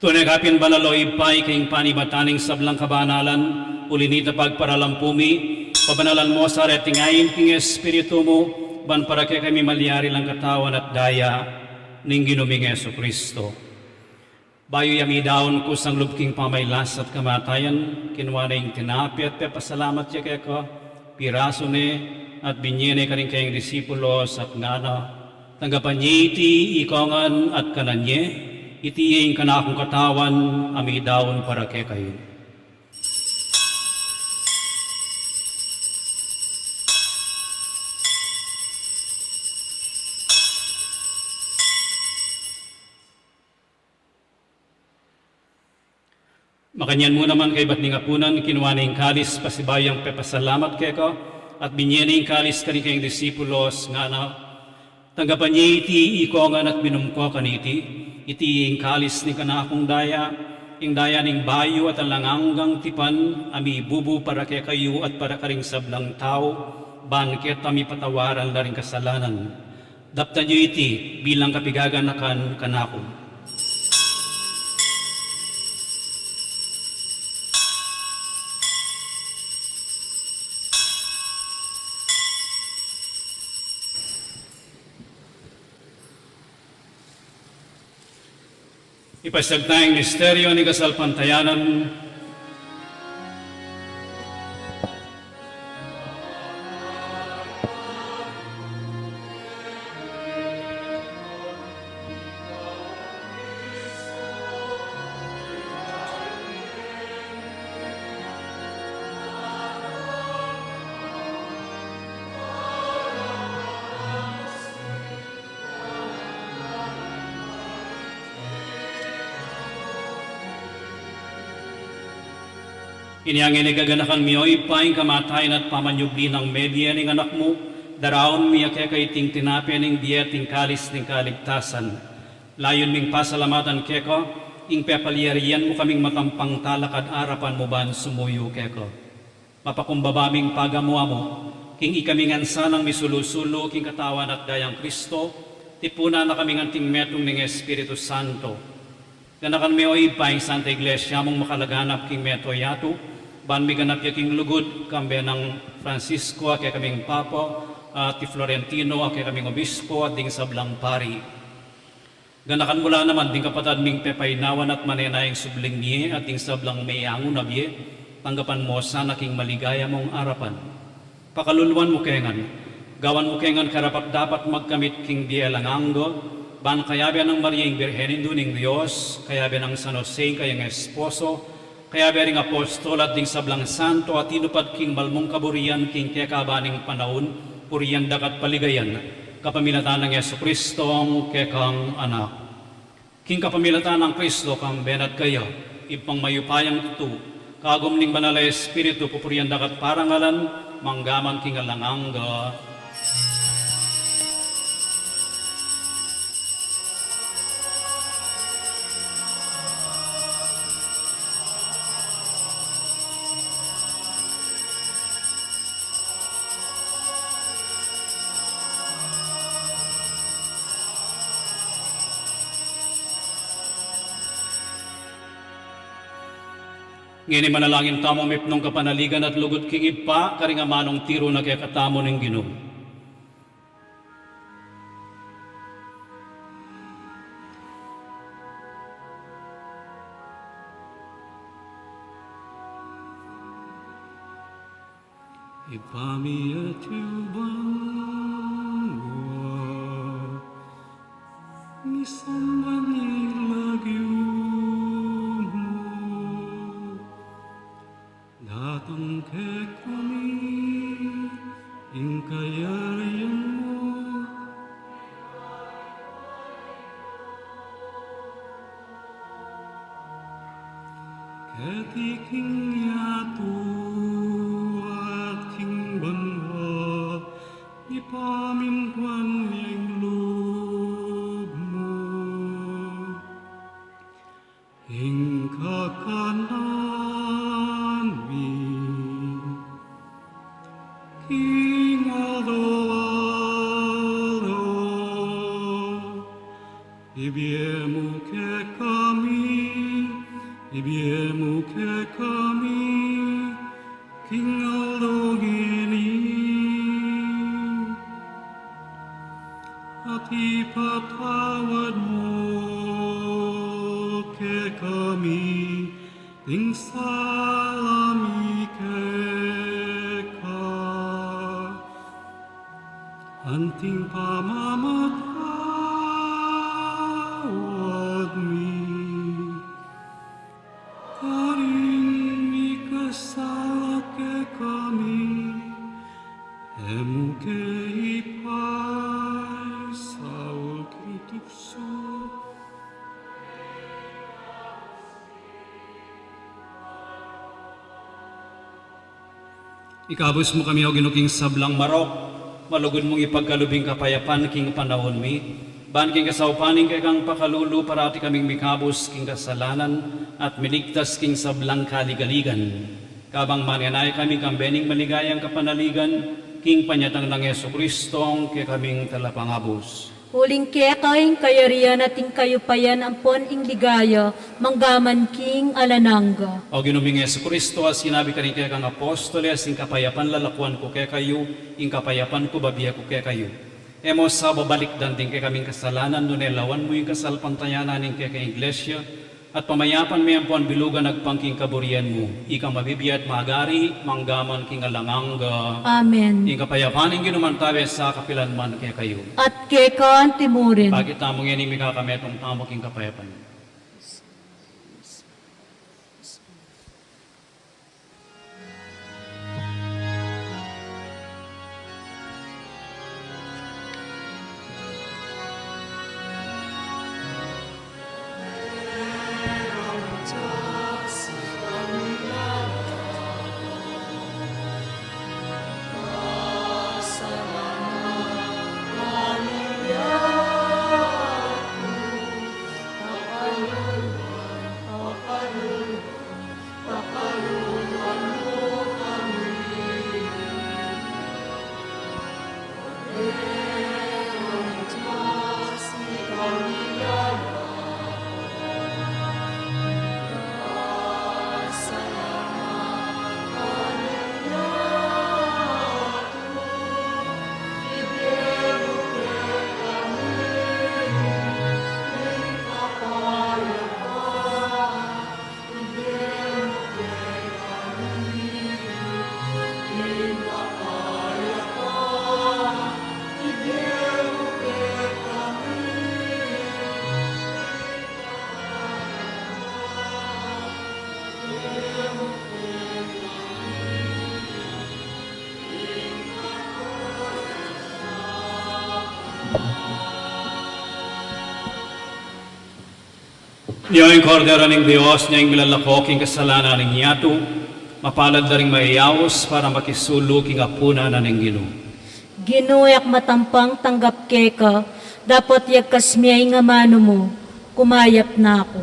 Tune ka pin banal, o Ibpa, ika ing panibatan ning sablang kabanalan, uli nita pagparalan pu mi, pabanalan mu sa reting ain king Espiritu mu, ban para kekami malyari lang katawan at daya ning Ginu ming Jesucristo. Bayu ya midaun kusang lub king pamagkasakit at kamatayan, kinua ne ing tinape at pepasalamat ya keka, pirasu ne at binye ne karing kayang disipulos at ngana: Tanggapan ye iti ikongan at kanan ye, iti ye ing kanakung katawan a midaun para kekayu. Makanyan mu naman kaybat ning apunan, kinua ne ing kalis pasibayu yang pepasalamat keka, at binye ne ing kalis karing kayang disipulos, ngana: Tanggapan ye iti ikongan at minum ko kaniti, iti ing kalis ning kanakung daya, ing daya ning bayu at alang anggang tipan, a mibubu para kekayu at para karing sablang tau, ban keta mipatawaran la ring kasalanan. Daptan yu iti bilang kapigaganakan kanaku. Ipasiag taya ing misteryu ning kasalpantayanan. Inya ngeni gaganakan mi, o Ibpa, ing kamatayan at pamanyubli nang mebie ning Anak mu, daraun mi ya keka iting tinape ning bie at ing kalis ning kaligtasan. Layun ming pasalamatan keka ing pepalyarian mu kaming makampang talakad arapan mu ban sumuyu keka. Mapakumbaba ming pagamu-amu king ikami ngan sanang misulu-sulu king katawan at dayang Kristo, tipunan na kami ngan king metung ning Espiritu Santo. Ganakan me, o Ibpa, ing Santa Iglesia mung makalaganap king mabilug a yatu, ban miganap ya king lugud, kambe nang Francisco a kekaming Papa, at i Florentino a kekaming Obispo, at ding sablang pari. Ganakan mu la naman ding kapatad ming pepainawan at manenaya ing subling mie at ding sablang meangu na bie, tanggapan mu sana king maligaya mung arapan. Pakaluluan mu ke ngan, gawan mu ke ngan karapat-dapat magkamit king bie alang angga, ban kayabe nang Maria ing Birhen Indu ning Dios, kayabe nang San Jose ing kayang esposo, kayabe ring apostol at ding sablang santo a tinupad king mal mung kaburian king kekaban ning panaun, purian da ka at paligayan kapamilatan nang Jesucristo a kekang Anak. King kapamilatan nang Kristo, kambe na at keya, Ibpang mayupayang tutu, Kagum ning Banal a Espiritu, pupurian da ka at parangalan, manggaman king alang angga. Ngeni manalangin tamu mipnung kapanaligan at lugud king Ibpa, karing amanung tiru na kekatamu ning Ginu. Ibpa mi atiu banua, misamban ya ing lagyu mu, datang kekami ing kayarian mu, keti king yatu at king banua, mipamintuan ya ing lub mu. Ing kakanan mi king aldo-aldo, ibie mu kekami, ibie mu kekami king aldo ngeni, at ipatawad mu kekami ding sala mi keka, anti ing pamamatawad mi karing mikasala kekami, e mu ke ipaisaul king tuksu. Ikabus mu kami, O Ginu, king sablang marok, malugud mung ipagkalub ing kapayapan king panaun mi. Ban king kasaupan ning kekang pakalulu, parati kaming mikabus king kasalanan at miligtas king sablang kaligaligan. Kabang manenaya kami kambe ning maligayang kapanaligan, king panyatang nang Jesucristo, ing kekaming Talapangabus. Uling keka ing kayarian at ing kayupayan ampon ing ligaya, manggaman king alang angga. O Ginu ming Jesucristo, a sinabi karing kekang apostoles, ing kapayapan lalakuan ku kekayu, ing kapayapan ku babie ku kekayu. E mu sa babalikdan ding kekaming kasalanan, nune lawan mu ing kasalpantayanan ning kekang Iglesia, at pamayapan me ampon bilugan agpang king kaburian mu, ika a mabibie at magari, manggaman king alang angga. Amen. Ing kapayapan ning Ginu mantabe sa kapilan man kekayu. At keka anti murin. Pakit tamu ngeni ing mikakametung tamu king kapayapan. Iyong Kordero ning Dios, iyong milalako king kasalanan ning yatu, mapalad la ring mayayaus para makisulu king apunan ning Ginu. Ginu, e ku matampang tanggap keka, dapot yagkas me ing amanu mu, kumayap na ku.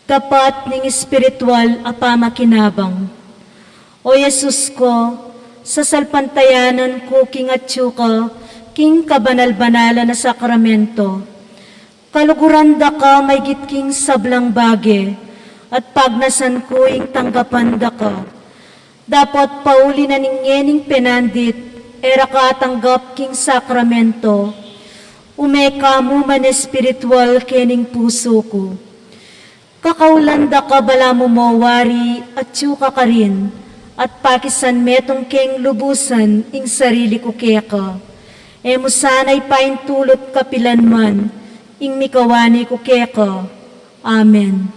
Tapat ning espiritual a pamakinabang. O Jesus ko, sasalpantayanan ku king atyu ka king kabanal-banalan a sakramento. Kaluguran da ka maigit king sablang bage, at pagnasan ku ing tanggapan da ka. Dapot pauli na ning ngening penandit, e ra ka atanggap king sakramento, ume ka mu man espiritual kening pusu ku. Kakaulan da ka balamu mo wari, atyu ka karin, at pakisan metung keng lubusan ing sarili ku keka. E mu sana ipaintulut kapilan man ing mikawani ku keka. Amen.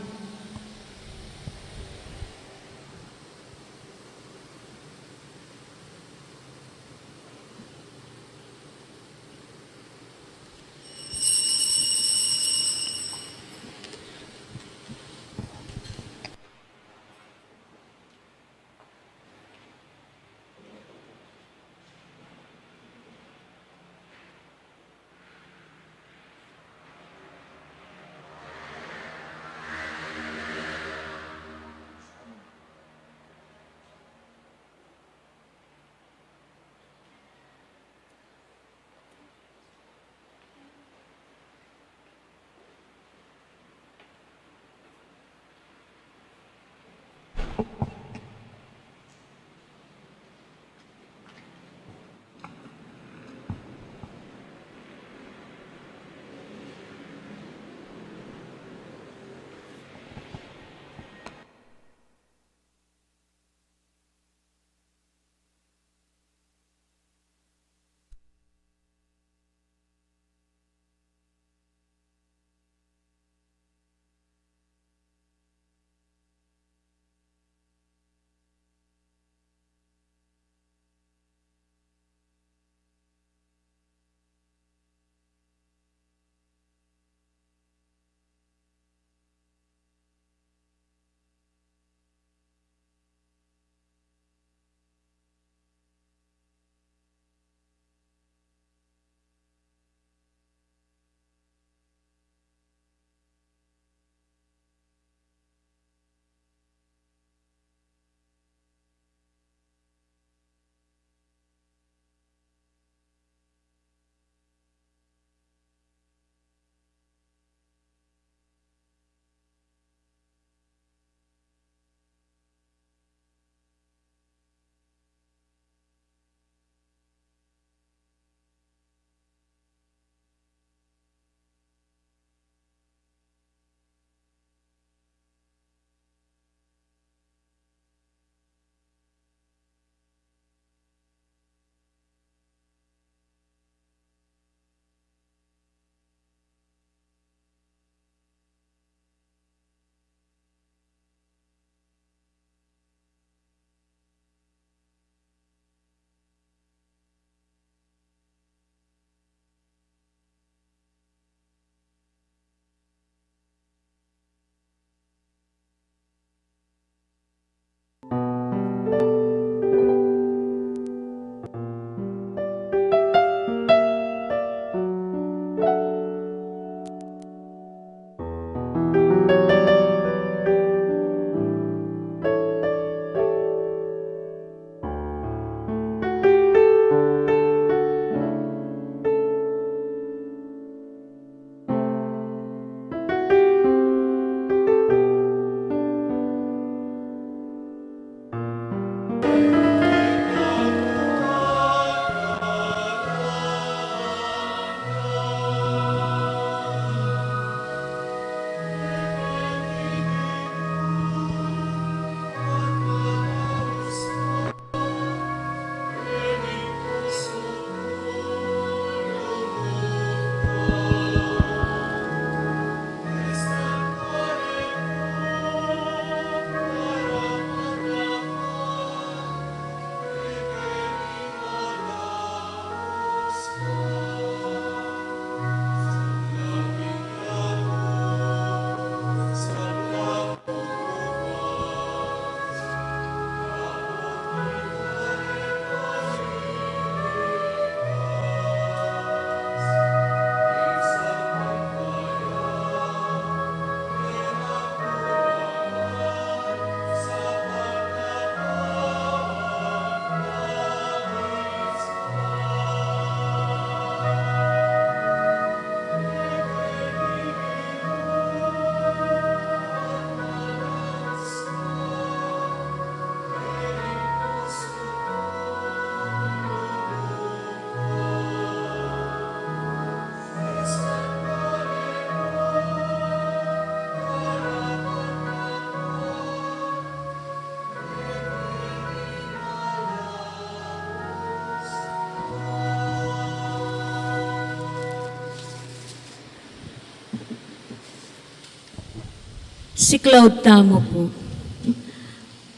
Iklaud tamu pu.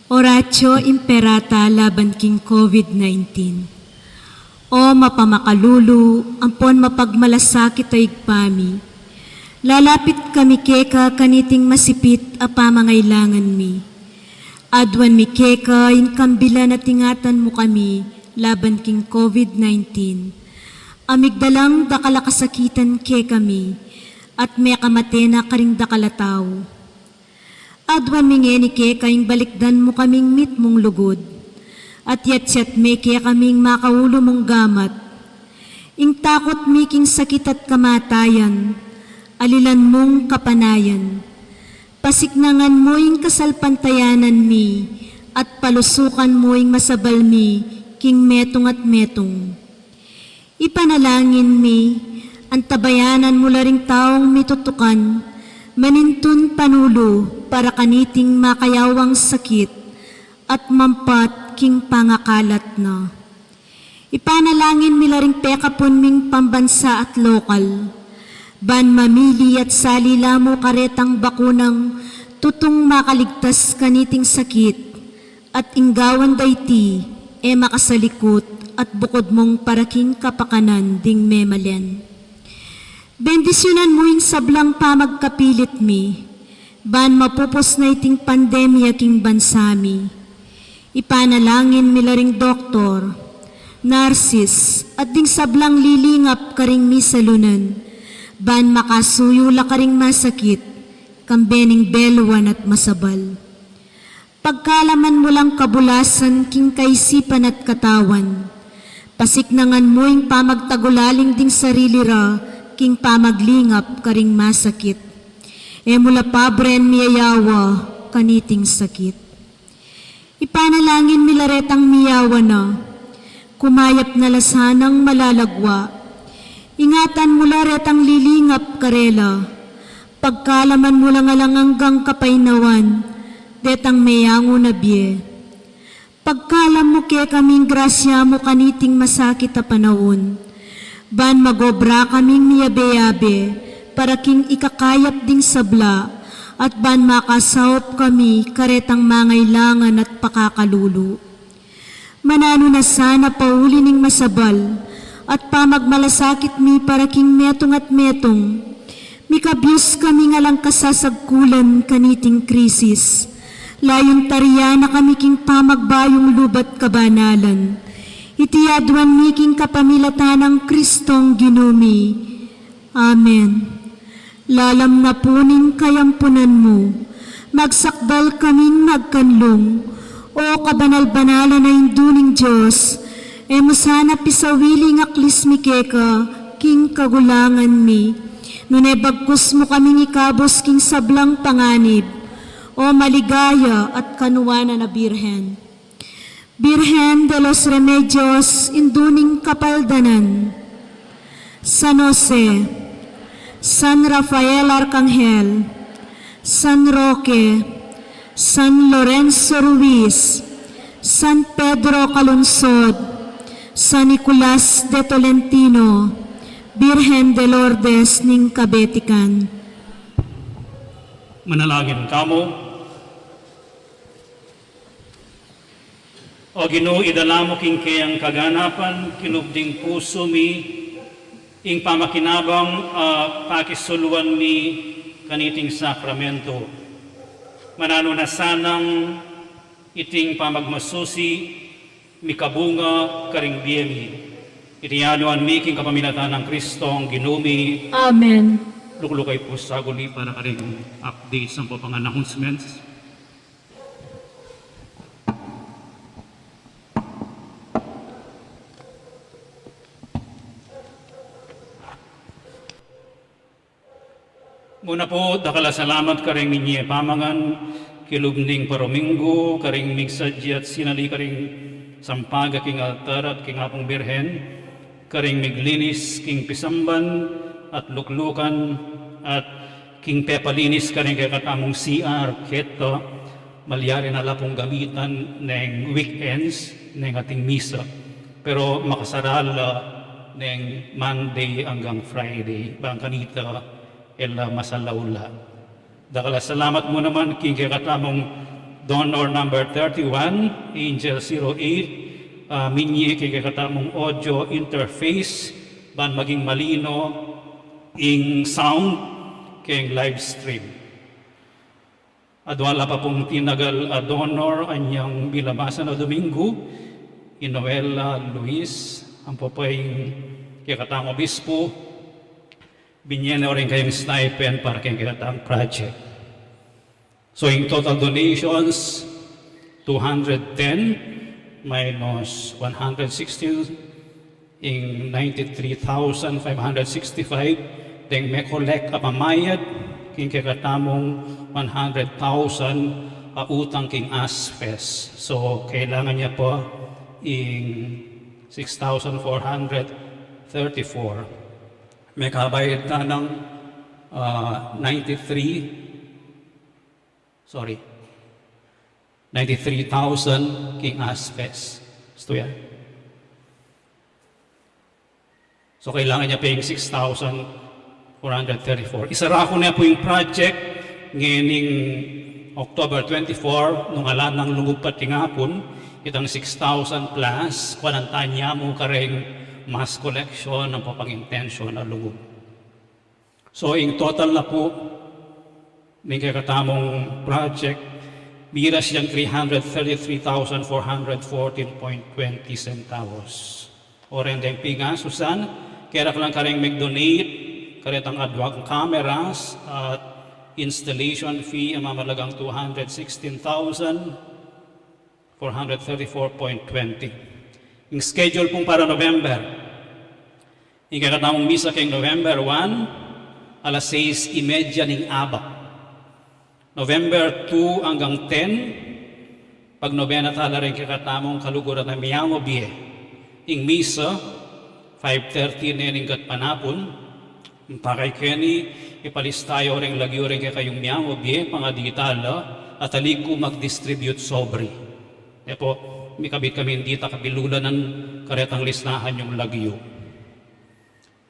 Oratio Imperata laban king COVID nineteen. O mapamakalulu ampon mapagmalasakit a Ibpa mi, lalapit kami keka kaniting masipit a pamangailangan mi. Aduan mi keka ing kambilan at ingatan mu kami laban king COVID nineteen. A migdalang dakal a kasakitan kekami, at mekamate na karing dakal a tau. Aduan mi ngeni keka ing balikdan mu kaming mitmung lugud, at yatyat me kekami ing makaulu mung gamat. Ing takut mi king sakit at kamatayan, alilan mung kapanayan. Pasiknangan mu ing kasalpantayanan mi, at palusukan mu ing masabal mi king metung at metung. Ipanalangin mi, antabayanan mu la ring taung mitutukan, manintun panulu para kaniting makayawang sakit at mampat king pangakalat na. Ipanalangin mi la ring pekapun ming pambansa at lokal, ban mamili at sali la mu karetang bakunang tutung makaligtas kaniting sakit, at ing gawan daiti e makasalikut at bukud mung para king kapakanan ding memalen. Bendisyunan mu ing sablang pamagkapilit mi, ban mapupus na iting pandemya king bansa mi. Ipanalangin mi la ring doktor, narsis, at ding sablang lilingap karing misalunan, ban makasuyu la karing masakit, kambe ning beluan at masabal. Pagkalaman mu lang kabulasan king kaisipan at katawan. Pasiknangan mu ing pamagtagulaling ding sarili ra king pamaglingap karing masakit. E mu la pabren miyayawa kaniting sakit. Ipanalangin mi la retang miyawa na, kumayap na la sanang malalagwa. Ingatan mu la retang lilingap karela. Pagkalaman mu lang alang anggang kapaynawan detang meyangu na bie. Pagkalam mu kekaming grasya mu kaniting masakit a panaun, ban magobra kaming miyabe-yabe para king ikakayap ding sabla, at ban makasaup kami karetang mangailangan at pakakalulu. Mananu na sana pauli ning masabal at pamagmalasakit mi para king metung at metung. Mikabyus kami ngan lang kasasagkulan kaniting krisis. Layun tarian na kami king pamagbayung lubat kabanalan. Iti aduan mi king kapamilatan nang Kristong Ginu mi. Amen. Lalam na pu ning kayampunan mu, magsakdal kaming magkanlung. O kabanal-banalan a Indu ning Dios, e mu sana pisawili ing aklis mi keka king kagulangan mi, nune bagkus mu kaming ikabus king sablang panganib, O maligaya at kanuanan a Birhen. Birhen de los Remedios, Indu ning Kapaldanan, San Jose, San Rafael Arkanghel, San Roque, San Lorenzo Ruiz, San Pedro Calungsod, San Nicolas de Tolentino, Birhen de Lourdes ning Kabetikan. Manalangin tamu. O Ginu, idala mu king keyang kaganapan king lub ning pusu mi ing pamakinabang a pakisuluan mi kaniting sakramento. Mananu na sanang iting pamagmasusi mikabunga karing bie mi. Iti aduan mi king kapamilatan nang Kristong Ginu mi. Amen. Lukluk kayu pu saguli para karing updates ampong announcements. Muna pu, dakal a salamat karing minye pamangan king lub ning parominggu, karing migsadya at sinali karing sampaga king altar at king Apung Birhen, karing miglinis king pisamban at luklukan, at king pepalinis karing kekatamung C R, keta malyari na la pung gamitan neng weekends neng ating misa. Pero makasara la neng Monday anggang Friday, bang kanita e la masalaw la. Dakal a salamat mu naman king kekatamung donor number thirty-one, Angel zero eight, ah, minye king kekatamung audio interface ban maging malino ing sound king live stream. Adwa la pa pung tinagal a donor anyang milabasan a Domingo, i Noel, ah, Luis, ampo pa ing kekatamung obispo, binye na rin kayang stipend para keng kekatang project. So, in total donations, two hundred ten minus one hundred sixteen, ing ninety-three thousand five hundred sixty-five, deng me-collect a pamayad king kekatamung one hundred thousand a utang king ASFES. So, kailangan ya pa ing six thousand four hundred thirty-four. Mekabayad ta nang, ah, ninety-three, sorry, ninety-three thousand king ASFES. Gusto yan? So, kailangan ya pa ing six thousand four hundred thirty-four. Isara ku na pu ing project ngening October twenty-four, nung ala nang lungub pa tingapun, itang six thousand plus, kuanan ta ya mu kareng mass collection ampo pang intention a lungub. So, ing total na pu ning kekatamung project, miras yang three hundred thirty-three thousand four hundred fourteen point twenty centavos. O ren deng pingasusan, kera ka lang kareng mag-donate karetang adwang cameras at installation fee a mamalagang two hundred sixteen thousand four hundred thirty-four point twenty. Ing schedule pung para November, ing kekatamung misa keng November one, alas sais y media ning abak. November two anggang ten, pagnobena tala ring kekatamung kaluguran a miyamu bie. Ing misa, five thirty ne ning gatpanapun. Pakay keni, ipalista yu ring lagyu ring kekayung miyamu bie, pangadi tala, at alig ku mag-distribute sobre. E pu, mikabit kami ing dita kabilulanan karetang listahan yung lagyu.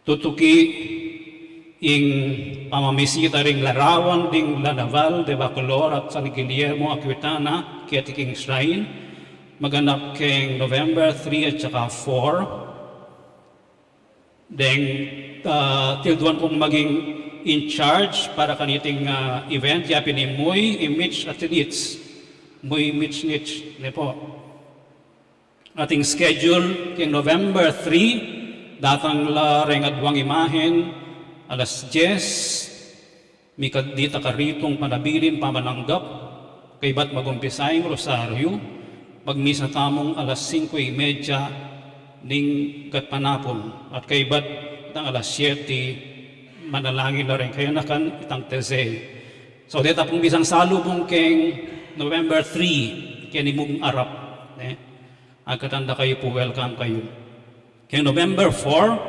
Tutuki ing pamamisita ring larawan ding La Naval de Bacolor at San Guillermo Aquitana, keti king shrine, maganap keng November three at saka four. Deng, ah, tilduan kung maging in charge para kaniting, ah, event, ya pin i Muy i Mitch Atinits, Muy Mitch Nitch, ne pu. Ating schedule keng November three, datang la reng adwang imahen, alas dies, mika dita karitung panabilin pamananggap, kaybat magumpisa ing rosaryu, magmisa tamung alas singko y media ning gatpanapun, at kaybat itang alas siyete, manalangin la reng kayanakan itang teze. So, deta pung bisang salubung keng November three, keni mung arap, ne? Agkatan da kayu pu, welcome kayu. Keng November four,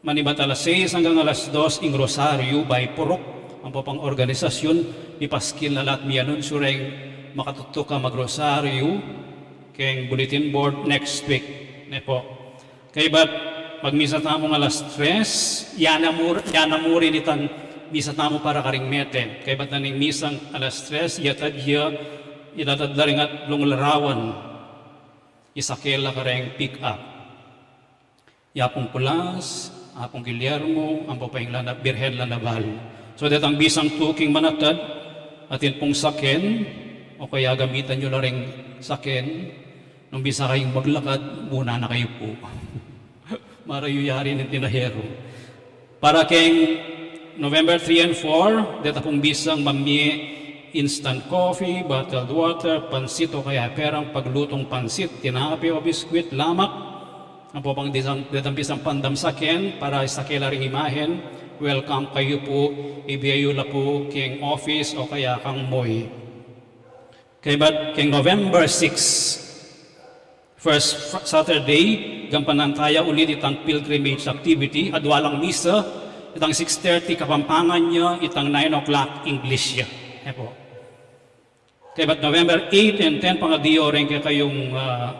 manibat alas sais anggang alas dos ing rosaryu by purok, ampo pang organisasyun, mipaskil na la at mianunsyu reng makatutuk a magrosaryu keng bulletin board next week, ne pu. Kaybat, magmisa tamung alas tres, ya na mu, ya na mu rin itang misa tamu para karing mete. Kaybat na ning misang alas tres, yatad ya, itatad la ring atlung larawan, isake la kareng pick up. I Apung Kulas, Apung Guillermo, ampo pa ing La Na-, Birhen La Naval. So, detang bisang tuking manatad, atin pung saken, o kaya gamitan yu la ring saken, nung bisa kayung maglakad, muna na kayu pu. Marayu yari ning tinaheru. Para keng November three and four, deta pung bisang mamie instant coffee, bottled water, pansit o kaya perang paglutung pansit, tinape o biskwit, lamak, ampo pang disang, detang bisang pandam saken, para isake la ring imahen, welcome kayu pu, ibie yu la pu keng office o kaya kang Muy. Kaybat keng November six, first fr-, Saturday, gampanan taya ulit itang pilgrimage activity, adwa lang misa, itang six thirty Kapampangan ya, itang nine o'clock English ya. E pu. Kaybat November eight and ten, pangadi yu reng kekayung, ah,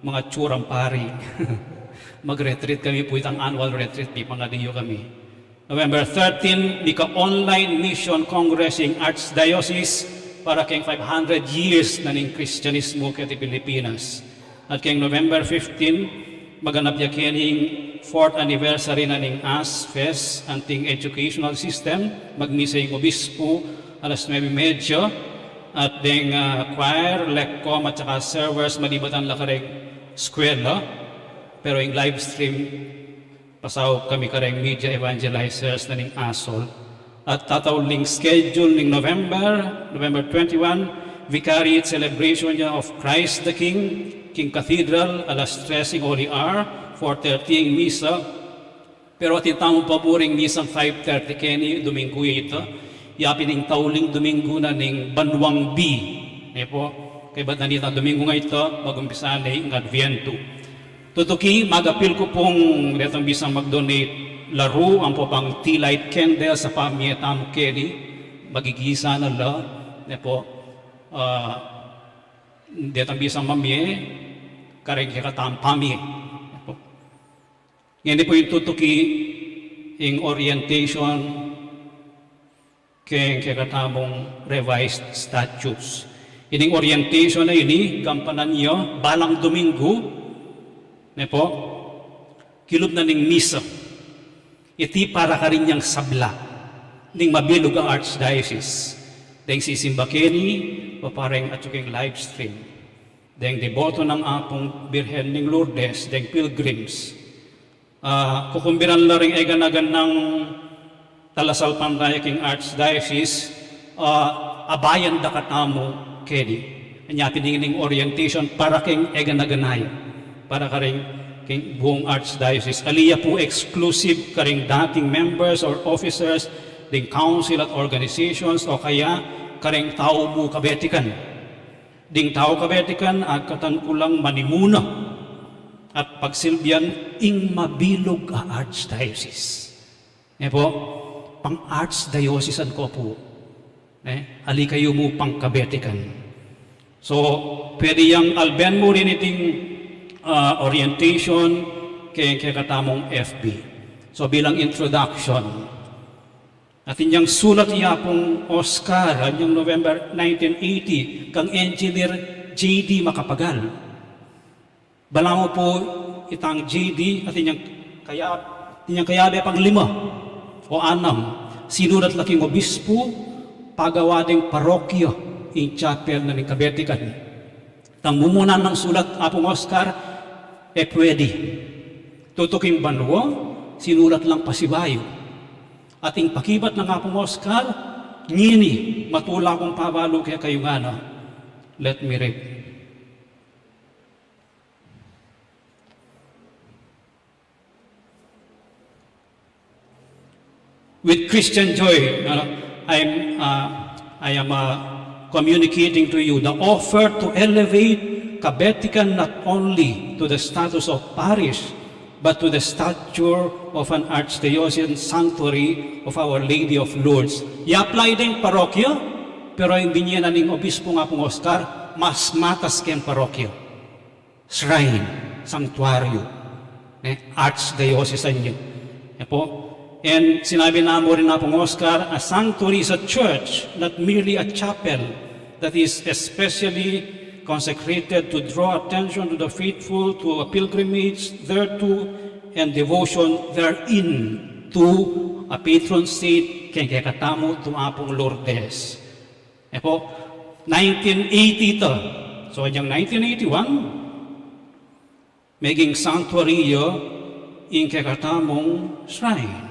mga tsurang pari. Mag-retreat kami pu, itang annual retreat, pangadi yu kami. November thirteen, mika-online mission congress ing Archdiocese para keng five hundred years na ning Kristianismo keti Pilipinas. At keng November fifteen, maganap ya keni ing fourth anniversary na ning ASFES, anting educational system, magmisa ing obispo alas nuebe y media, at deng, ah, choir, lecom, at saka servers, malibatan la kareng eskwela, pero ing live stream, pasaup kami kareng media evangelizers na ning ASOL. At tatauling schedule ning November, November twenty-one, Vicariate Celebration ya of Christ the King, king Cathedral, alas tres ing Holy Hour, four thirty ing misa. Pero atin tamung paburing misang five thirty keni, Dominggu ita, yapin ing tauling Dominggu na ning Banuang B. Ne po, kaybat na nitang Dominggu nga ita, mag-umpisa ne ing Adviento. Tutuki, magapil ku pung detang bisang mag-donate laru ampo pang tea light candle sa pamie tamu keni, magigisa na la, ne po, ah, detang bisang mamie, kareng kekatamung pamie. Ne po. Ngeni pu ing tutuki ing orientation keng kekatamung revised statutes. Ining orientation a ini, gampanan ya balang Dominggu, ne po, kilub na ning misa. Iti para karin yang sabla ning mabilug a archdiocese. Deng sisimba keni, papareng atyu keng live stream, deng deboto nang Apung Birhen ning Lourdes, deng pilgrims. Ah, kukumbiran la ring eganagan nang talasalpantaya king archdiocese, ah, abayan da katamu keni. Anya pin ing orientation para king eganagan na ya, para karing king buong archdiocese. Ali ya pu exclusive karing dating members or officers ding council at organizations o kaya karing tau mu kabetikan. Ding tau kabetikan, agkatan ku lang manimuna at pagsilbian ing mabilug a archdiocese. Ne po, pang-archdiocesan ko pu. Ne? Ali kayu mu pangkabetikan. So, pwede yang alben mu rin iting, ah, orientation keng kekatamung F B. So, bilang introduction, atin yang sulat i Apung Oscar, anyang November nineteen eighty, kang Engineer J D Macapagal. Balamu pu itang J D, atin yang kaya, atin yang kayabe pang lima o anam, sinulat la king obispu, pagawa deng parokya ing chapel na ning kabetikan. Tang mumuna nang sulat Apung Oscar, e pwede. Tutuking banua, sinulat lang pasibayu. At ing pakibat nang Apung Oscar, ngeni, matula kung pabalu kekayu ngana. Let me read. With Christian joy, uh, I'm, uh, I am, uh, communicating to you the offer to elevate Kabetikan not only to the status of parish, but to the stature of an archdiocesan sanctuary of Our Lady of Lourdes. I-apply deng parokya, pero ing binye na ning obispu, Apung Oscar, mas matas keng parokya. Shrine, sanctuary, ne, archdiocesan yu. Ne po? And sinabi na mu rin, Apung Oscar, a sanctuary is a church, not merely a chapel, that is especially consecrated to draw attention to the faithful to a pilgrimage thereto and devotion therein to a patron saint keng kekatamu, to Apung Lourdes. Ne po, nineteen eighty ita. So, anyang nineteen eighty-one, meging sanctuary ya ing kekatamung shrine.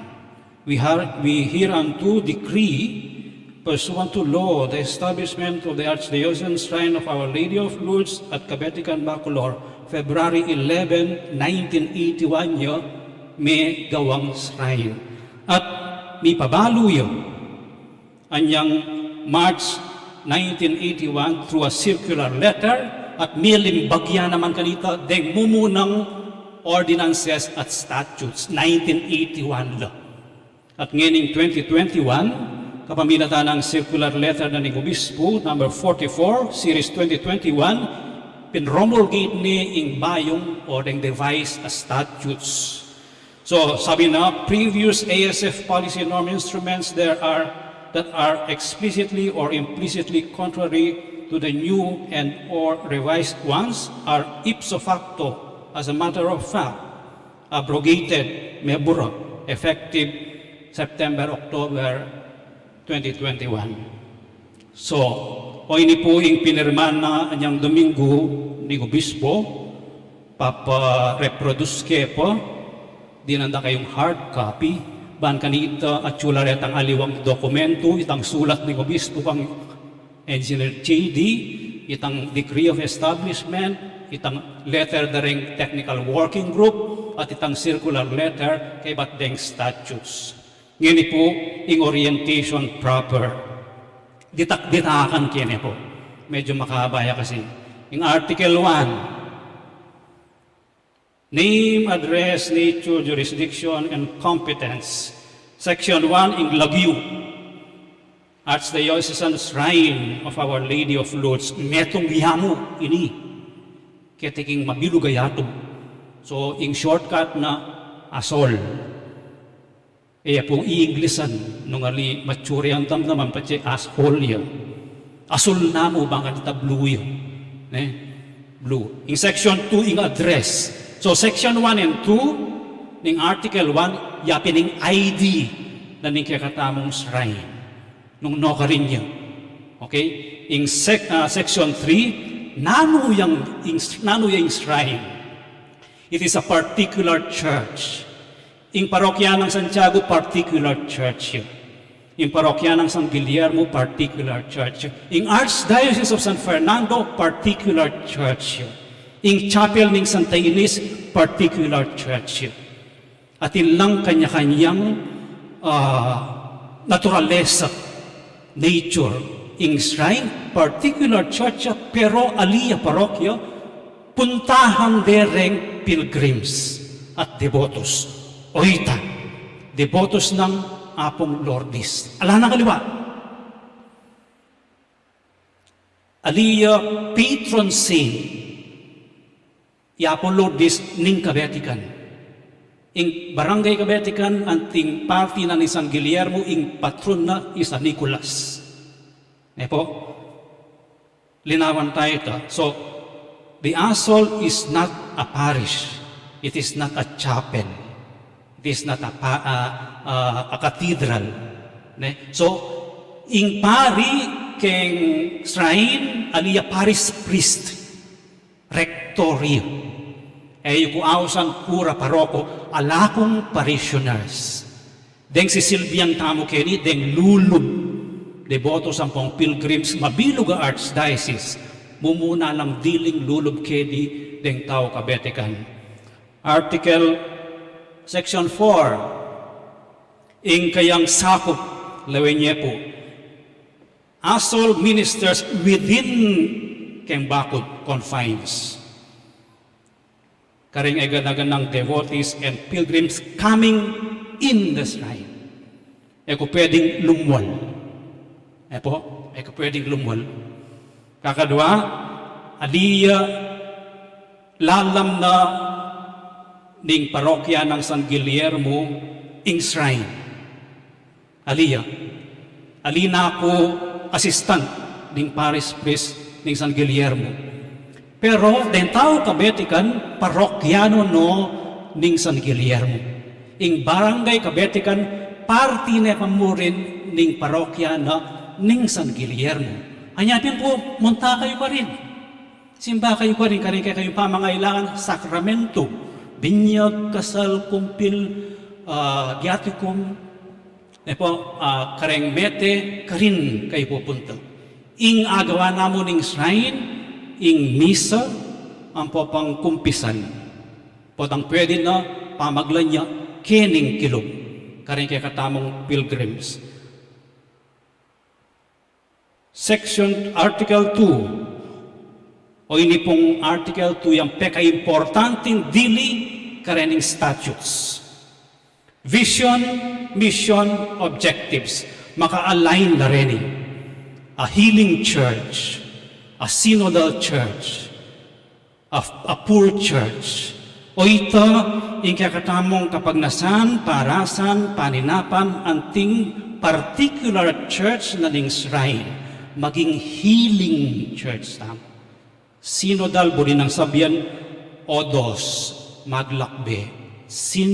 We, har, we hereunto decree, pursuant to law, the establishment of the Archdiocesan Shrine of Our Lady of Lourdes at Kabetikan, Bacolor, February eleven, nineteen eighty-one ya megawang shrine. At mipabalu ya anyang March nineteen eighty-one through a circular letter, at milimbag ya naman kanita deng mumunang ordinances at statutes, nineteen eighty-one la. At ngening twenty twenty-one, kapamilatan nang circular letter na ning obispu, number forty-four, series twenty twenty-one, pinromulgate ne ing bayung o deng revised statutes. So, sabi na, previous A S F policy norm instruments there are that are explicitly or implicitly contrary to the new and or revised ones are ipso facto, as a matter of fact, abrogated, mebura, effective September, October twenty twenty-one. So, o ini pu ing pinirma na anyang Domingo ning obispo, papa-reproduce ke pa, dinan da kayung hard copy, ban kanita atyu la retang aliwang dokumentu, itang sulat ning obispo kang Engineer J D, itang decree of establishment, itang letter da reng technical working group, at itang circular letter kaybat deng statutes. Ngeni pu ing orientation proper. Ditak-ditakan keni pu. Medyo makahaba ya kasi. Ing Article one, name, address, nature, jurisdiction, and competence. Section one, ing lagyu, Archdiocesan Shrine of Our Lady of Lourdes. Metung ya mu ini. Keti king mabilug a yatu. So, ing shortcut na, ASOL. E ya pung i-English-an, nung ali mature yang damdaman patse asshole ya. Asul na mu, bang kanita blue ya. Ne? Blue. Ing section two, ing address. So, section one and two, ning article one, yapin ing I D na ning kekatamung shrine. Nung nukarin ya. Okay? Ing sec-, ah, section three, nanu yang, ing, nanu yang shrine? It is a particular church. Ing parokya nang Santiago, particular church ya. Ing parokya nang San Guillermo, particular church ya. Ing Archdiocese of San Fernando, particular church ya. Ing chapel ning Santa Ines, particular church ya. Atin lang kanya-kanyang, ah, naturalesa, nature. Ing shrine, particular church ya, pero ali ya parokya, puntahan de reng pilgrims at debotos. Oita, debotos nang Apung Lourdes. Ala nang aliwa. Ali ya patron saint i Apung Lourdes ning Kabetikan. Ing barangay Kabetikan, anting parti na ning San Guillermo, ing patron na i San Nicolas. Ne pu? Linawan taya ita. So, the ASOL is not a parish. It is not a chapel. It is not a pa-, a, a, a cathedral. Ne? So, ing pari keng shrine, ali ya parish priest. Rectorio. E yu ku ausan kura, paroko, ala kung parishioners. Deng sisilbian tamu keni, deng lulub. Debotos ampong pilgrims, mabilug a archdiocese. Mumuna lang diling lulub keni deng tau Kabetikan. Article, section four, ing kayang sakup, lawen ye pu. ASOL ministers within keng bakut, confines. Kareng e gana-ganang devotees and pilgrims coming in the shrine. E ku pwedeng lumwal. E pu, e ku pwedeng lumwal. Kakadwa, ali ya lalam na ning parokya nang San Guillermo ing shrine. Ali ya. Ali na ku assistant ning parish priest ning San Guillermo. Pero deng tau Kabetikan, parokyano no ning San Guillermo. Ing barangay Kabetikan, parti ne pa mu rin ning parokya na ning San Guillermo. Anya pin pu, munta kayu karin. Simba kayu karin, kareng kekayung pamangailangan, sakramento, binyag, kasal, kumpil, ah, viaticum, e pu, ah, kareng mete, karin kayu pupunta. Ing agawa na mu ning shrine, ing misa, ampo pang kumpisan. Potang pwede na pamaglan ya kening kilub. Kareng kekatamung pilgrims. Section, Article two, o ini pung Article two yang pekaimportanting dili karening statutes. Vision, mission, objectives, maka-align la reni. A healing church, a synodal church, a, a poor church, O ita ing kekatamung kapagnasan, parasan, paninapan, anting particular church na ning shrine, maging healing church tamu. Synodal, buri nang sabian, odos, maglakbe, syn,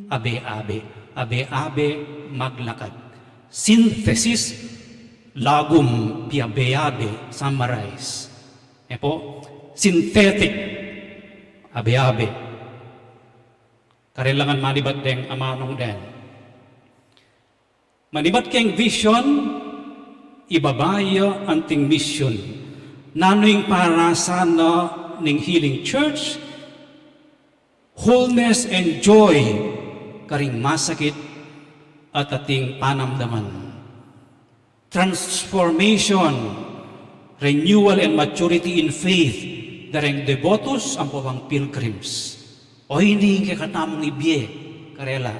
abe-abe, abe-abe, maglakad. Synthesis, lagum, piabe-abe, summarize. E po, synthetic, abe-abe. Karelangan manibat deng amanung den. Manibat keng vision, ibaba ya anting mission. Nanu ing parasan na ning healing church? Wholeness and joy karing masakit at ating panamdaman. Transformation, renewal and maturity in faith dareng devotos ampo bang pilgrims. O ini ing kekatamung ibie karela.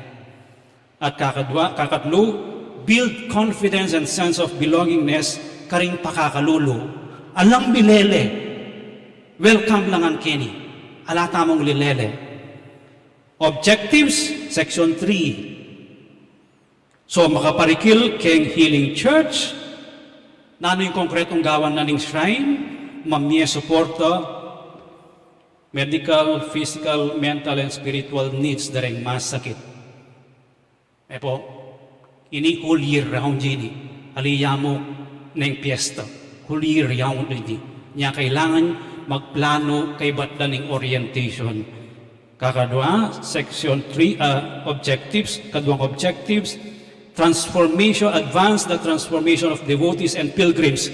At kakadwa, kakatlu, build confidence and sense of belongingness karing pakakalulu. Alang milele, welcome la ngan keni. Ala tamung lilele. Objectives, section three. So, makaparikil keng healing church, nanu ing konkretong gawan na ning shrine? Mamie suporta medical, physical, mental, and spiritual needs dareng masakit. E po, ini whole year round ini. Ali ya mu neng piyesta, whole year round ini. Nya kailangan magplano kaybat da ning orientation. Kakadwa, section three, ah, objectives, kaduang objectives, transformation, advance the transformation of devotees and pilgrims.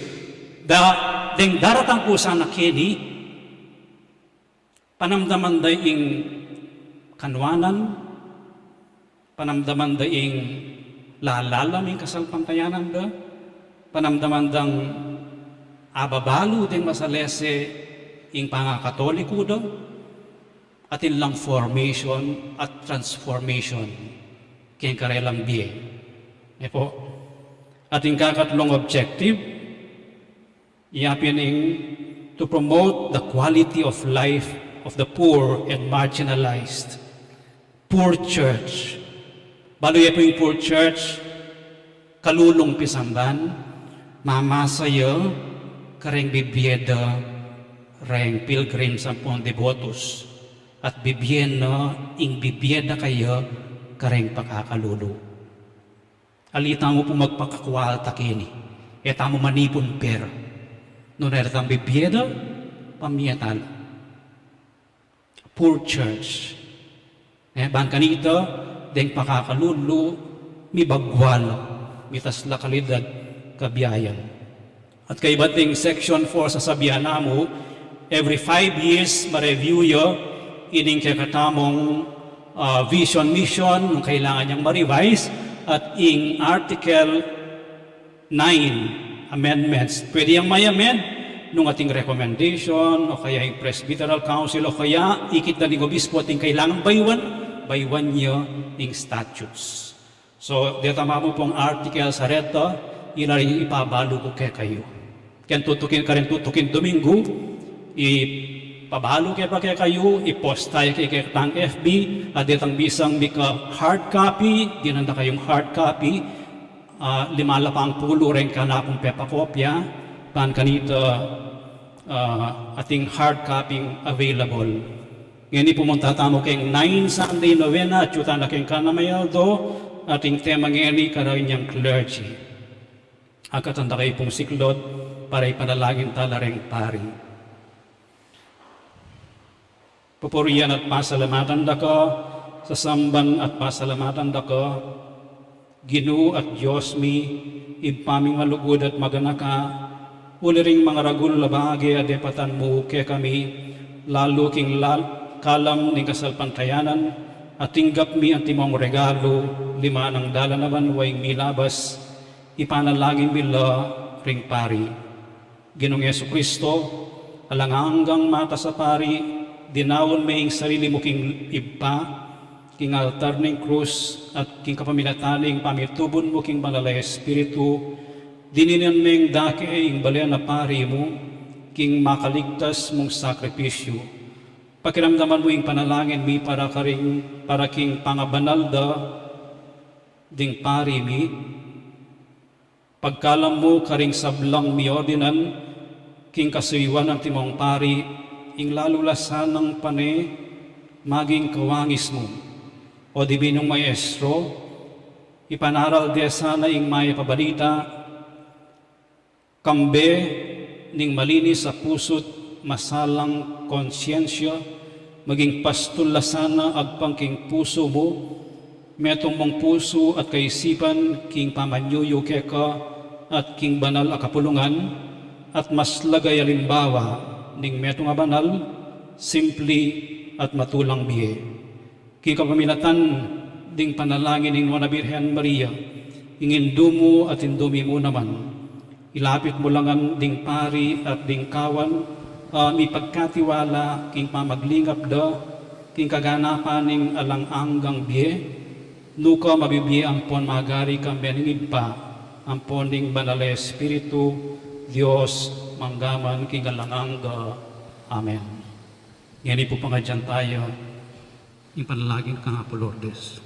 Da, deng daratang ku sana keni, panamdaman da ing kanuanan, panamdaman da ing lalalam ing kasalpantayanan da, panamdaman dang ababalu deng masalese ing pangakatoliku da, atin lang formation at transformation keng karelang bie. E po, ating kakatlung objective, yapin ing to promote the quality of life of the poor and marginalized. Poor church. Balu ye pu ing poor church, kalulung pisamban, mamasa ya kareng bibie da reng pilgrims ampong devotos, at bibie na ing bibie da kaya kareng pakakalulu. Ali tamu pu magpakakwalta keni, e tamu manipun pera. Nune retang bibie da, pamie tala. Poor church. E, ban kanita, deng pakakalulu, mibagwal, mitas la kalidad, kabiayan. At kaybat ding section four, sasabian na mu, every five years, ma-review ya ining kekatamung, ah, vision, mission, nung kailangan yang ma-revise, at ing Article nine, amendments. Pwede yang ma-amend nung ating recommendation, o kaya ing Presbyteral Council, o kaya ikit na ning obispo, ating kailangan bayuan, bayuan ya ing statutes. So, deta mamu pung article sa reta, ila ring ipabalu ku kekayu. Ken tutukin, karin tutukin Domingo, ipabalu ke pa kekayu, i-post tayu ke kekatang F B, at detang bisang mika hard copy, dinan da kayung hard copy, ah, lima la pang pulu reng kanakung pepakopya, ban kanita, ah, ating hard copy available. Ngeni pumunta tamu keng nine Sunday novena, atyu tana keng Kaname Aldo, ating tema ngeni, Karanyang Clergy. Akatan da kayu pung siklod para ipanalangin tala reng pari. Pupurian at pasalamatan da ka, sasamban at pasalamatan da ka, Ginu at Dios mi, Ibpa ming malugud at maganaka, uli ring mangaragul a bage a depatan mu kekami, lalu king lal-, kalam ning kasalpantayanan, a tinggap mi antimong regalu, lima nang dalan a banua ing milabas, ipanalangin mi la ring pari. Ginung Jesucristo, alang anggang matas a pari, dinaun me ing sarili mu king Ibpa, king altar ning krus, at king kapamilatan ning pamitubud mu king Banal a Espiritu, dininan meng dake ing balen a pari mu, king makaligtas mung sakripisyu. Pakiramdaman mu ing panalangin mi para karing, para king pangabanal da ding pari mi. Pagkalam mu karing sablang miordinan king kasuyuan antimong pari, ing lalu la sanang pane maging kawangis mu. O Dibinong Maestro, ipanaral de sana ing mayap a balita, kambe ning malinis a pusu't masalang konsyensya, maging pastul la sana agpang king pusu mu, metung mung pusu at kaisipan king pamanyuyu keka at king banal a kapulungan, at mas lagay alimbawa ning metung a banal, simpli at matulang bie. King kapamilatan ding panalangin ning Nuan a Birhen Maria, ing Indu mu at Indu mi mu naman, ilapit mu la ngan ding pari at ding kawan, a mipagkatiwala king pamaglingap da king kaganapan ning alang anggang bie, nuka mabibie ampon magari kambe ning Ibpa, ampon ning Banal a Espiritu, Dios, mangga man king alang angga. Amen. Ngeni pu pangadyan taya ing panalangin kang Apo Lourdes.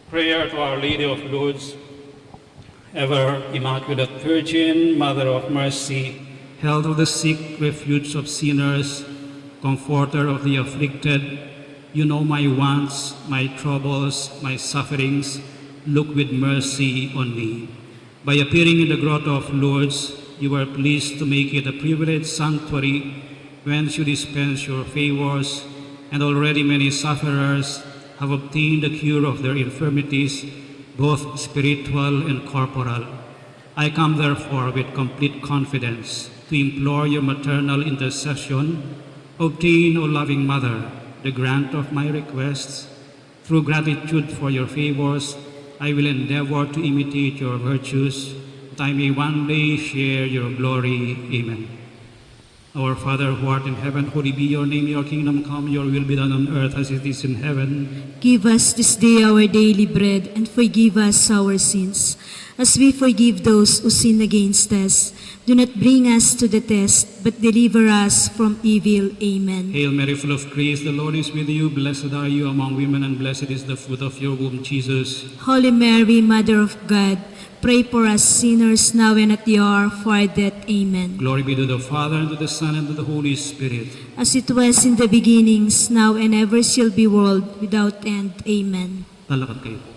Prayer to Our Lady of Lourdes. Ever Immaculate Virgin, Mother of Mercy, Health of the sick, Refuge of sinners, Comforter of the afflicted, you know my wants, my troubles, my sufferings. Look with mercy on me. By appearing in the Grotto of Lourdes, you were pleased to make it a privileged sanctuary whence you dispense your favors, and already many sufferers have obtained the cure of their infirmities, both spiritual and corporal. I come, therefore, with complete confidence to implore your maternal intercession. Obtain, O loving Mother, the grant of my requests. Through gratitude for your favors, I will endeavor to imitate your virtues, that I may one day share your glory. Amen. Our Father who art in heaven, holy be your name. Your kingdom come, your will be done on earth as it is in heaven. Give us this day our daily bread, and forgive us our sins, as we forgive those who sin against us. Do not bring us to the test, but deliver us from evil. Amen. Hail Mary, full of grace, the Lord is with you. Blessed are you among women, and blessed is the fruit of your womb, Jesus. Holy Mary, Mother of God, pray for us sinners, now and at the hour of our death. Amen. Glory be to the Father, and to the Son, and to the Holy Spirit. As it was in the beginnings, now and ever shall be, world without end. Amen. Talakad kayu pu.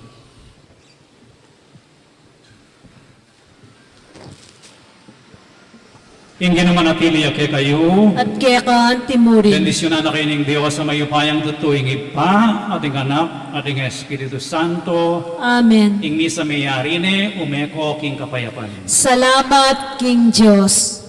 Ing Ginu manatili ya kekayu. At keka antimurin. Bendisyunan na kayu ning Dios a mayupayang tutu, ing Ibpa, at ing Anak, at ing Espiritu Santo. Amen. Ing misa meyari ne, ume ko king kapayapan. Salamat king Dios.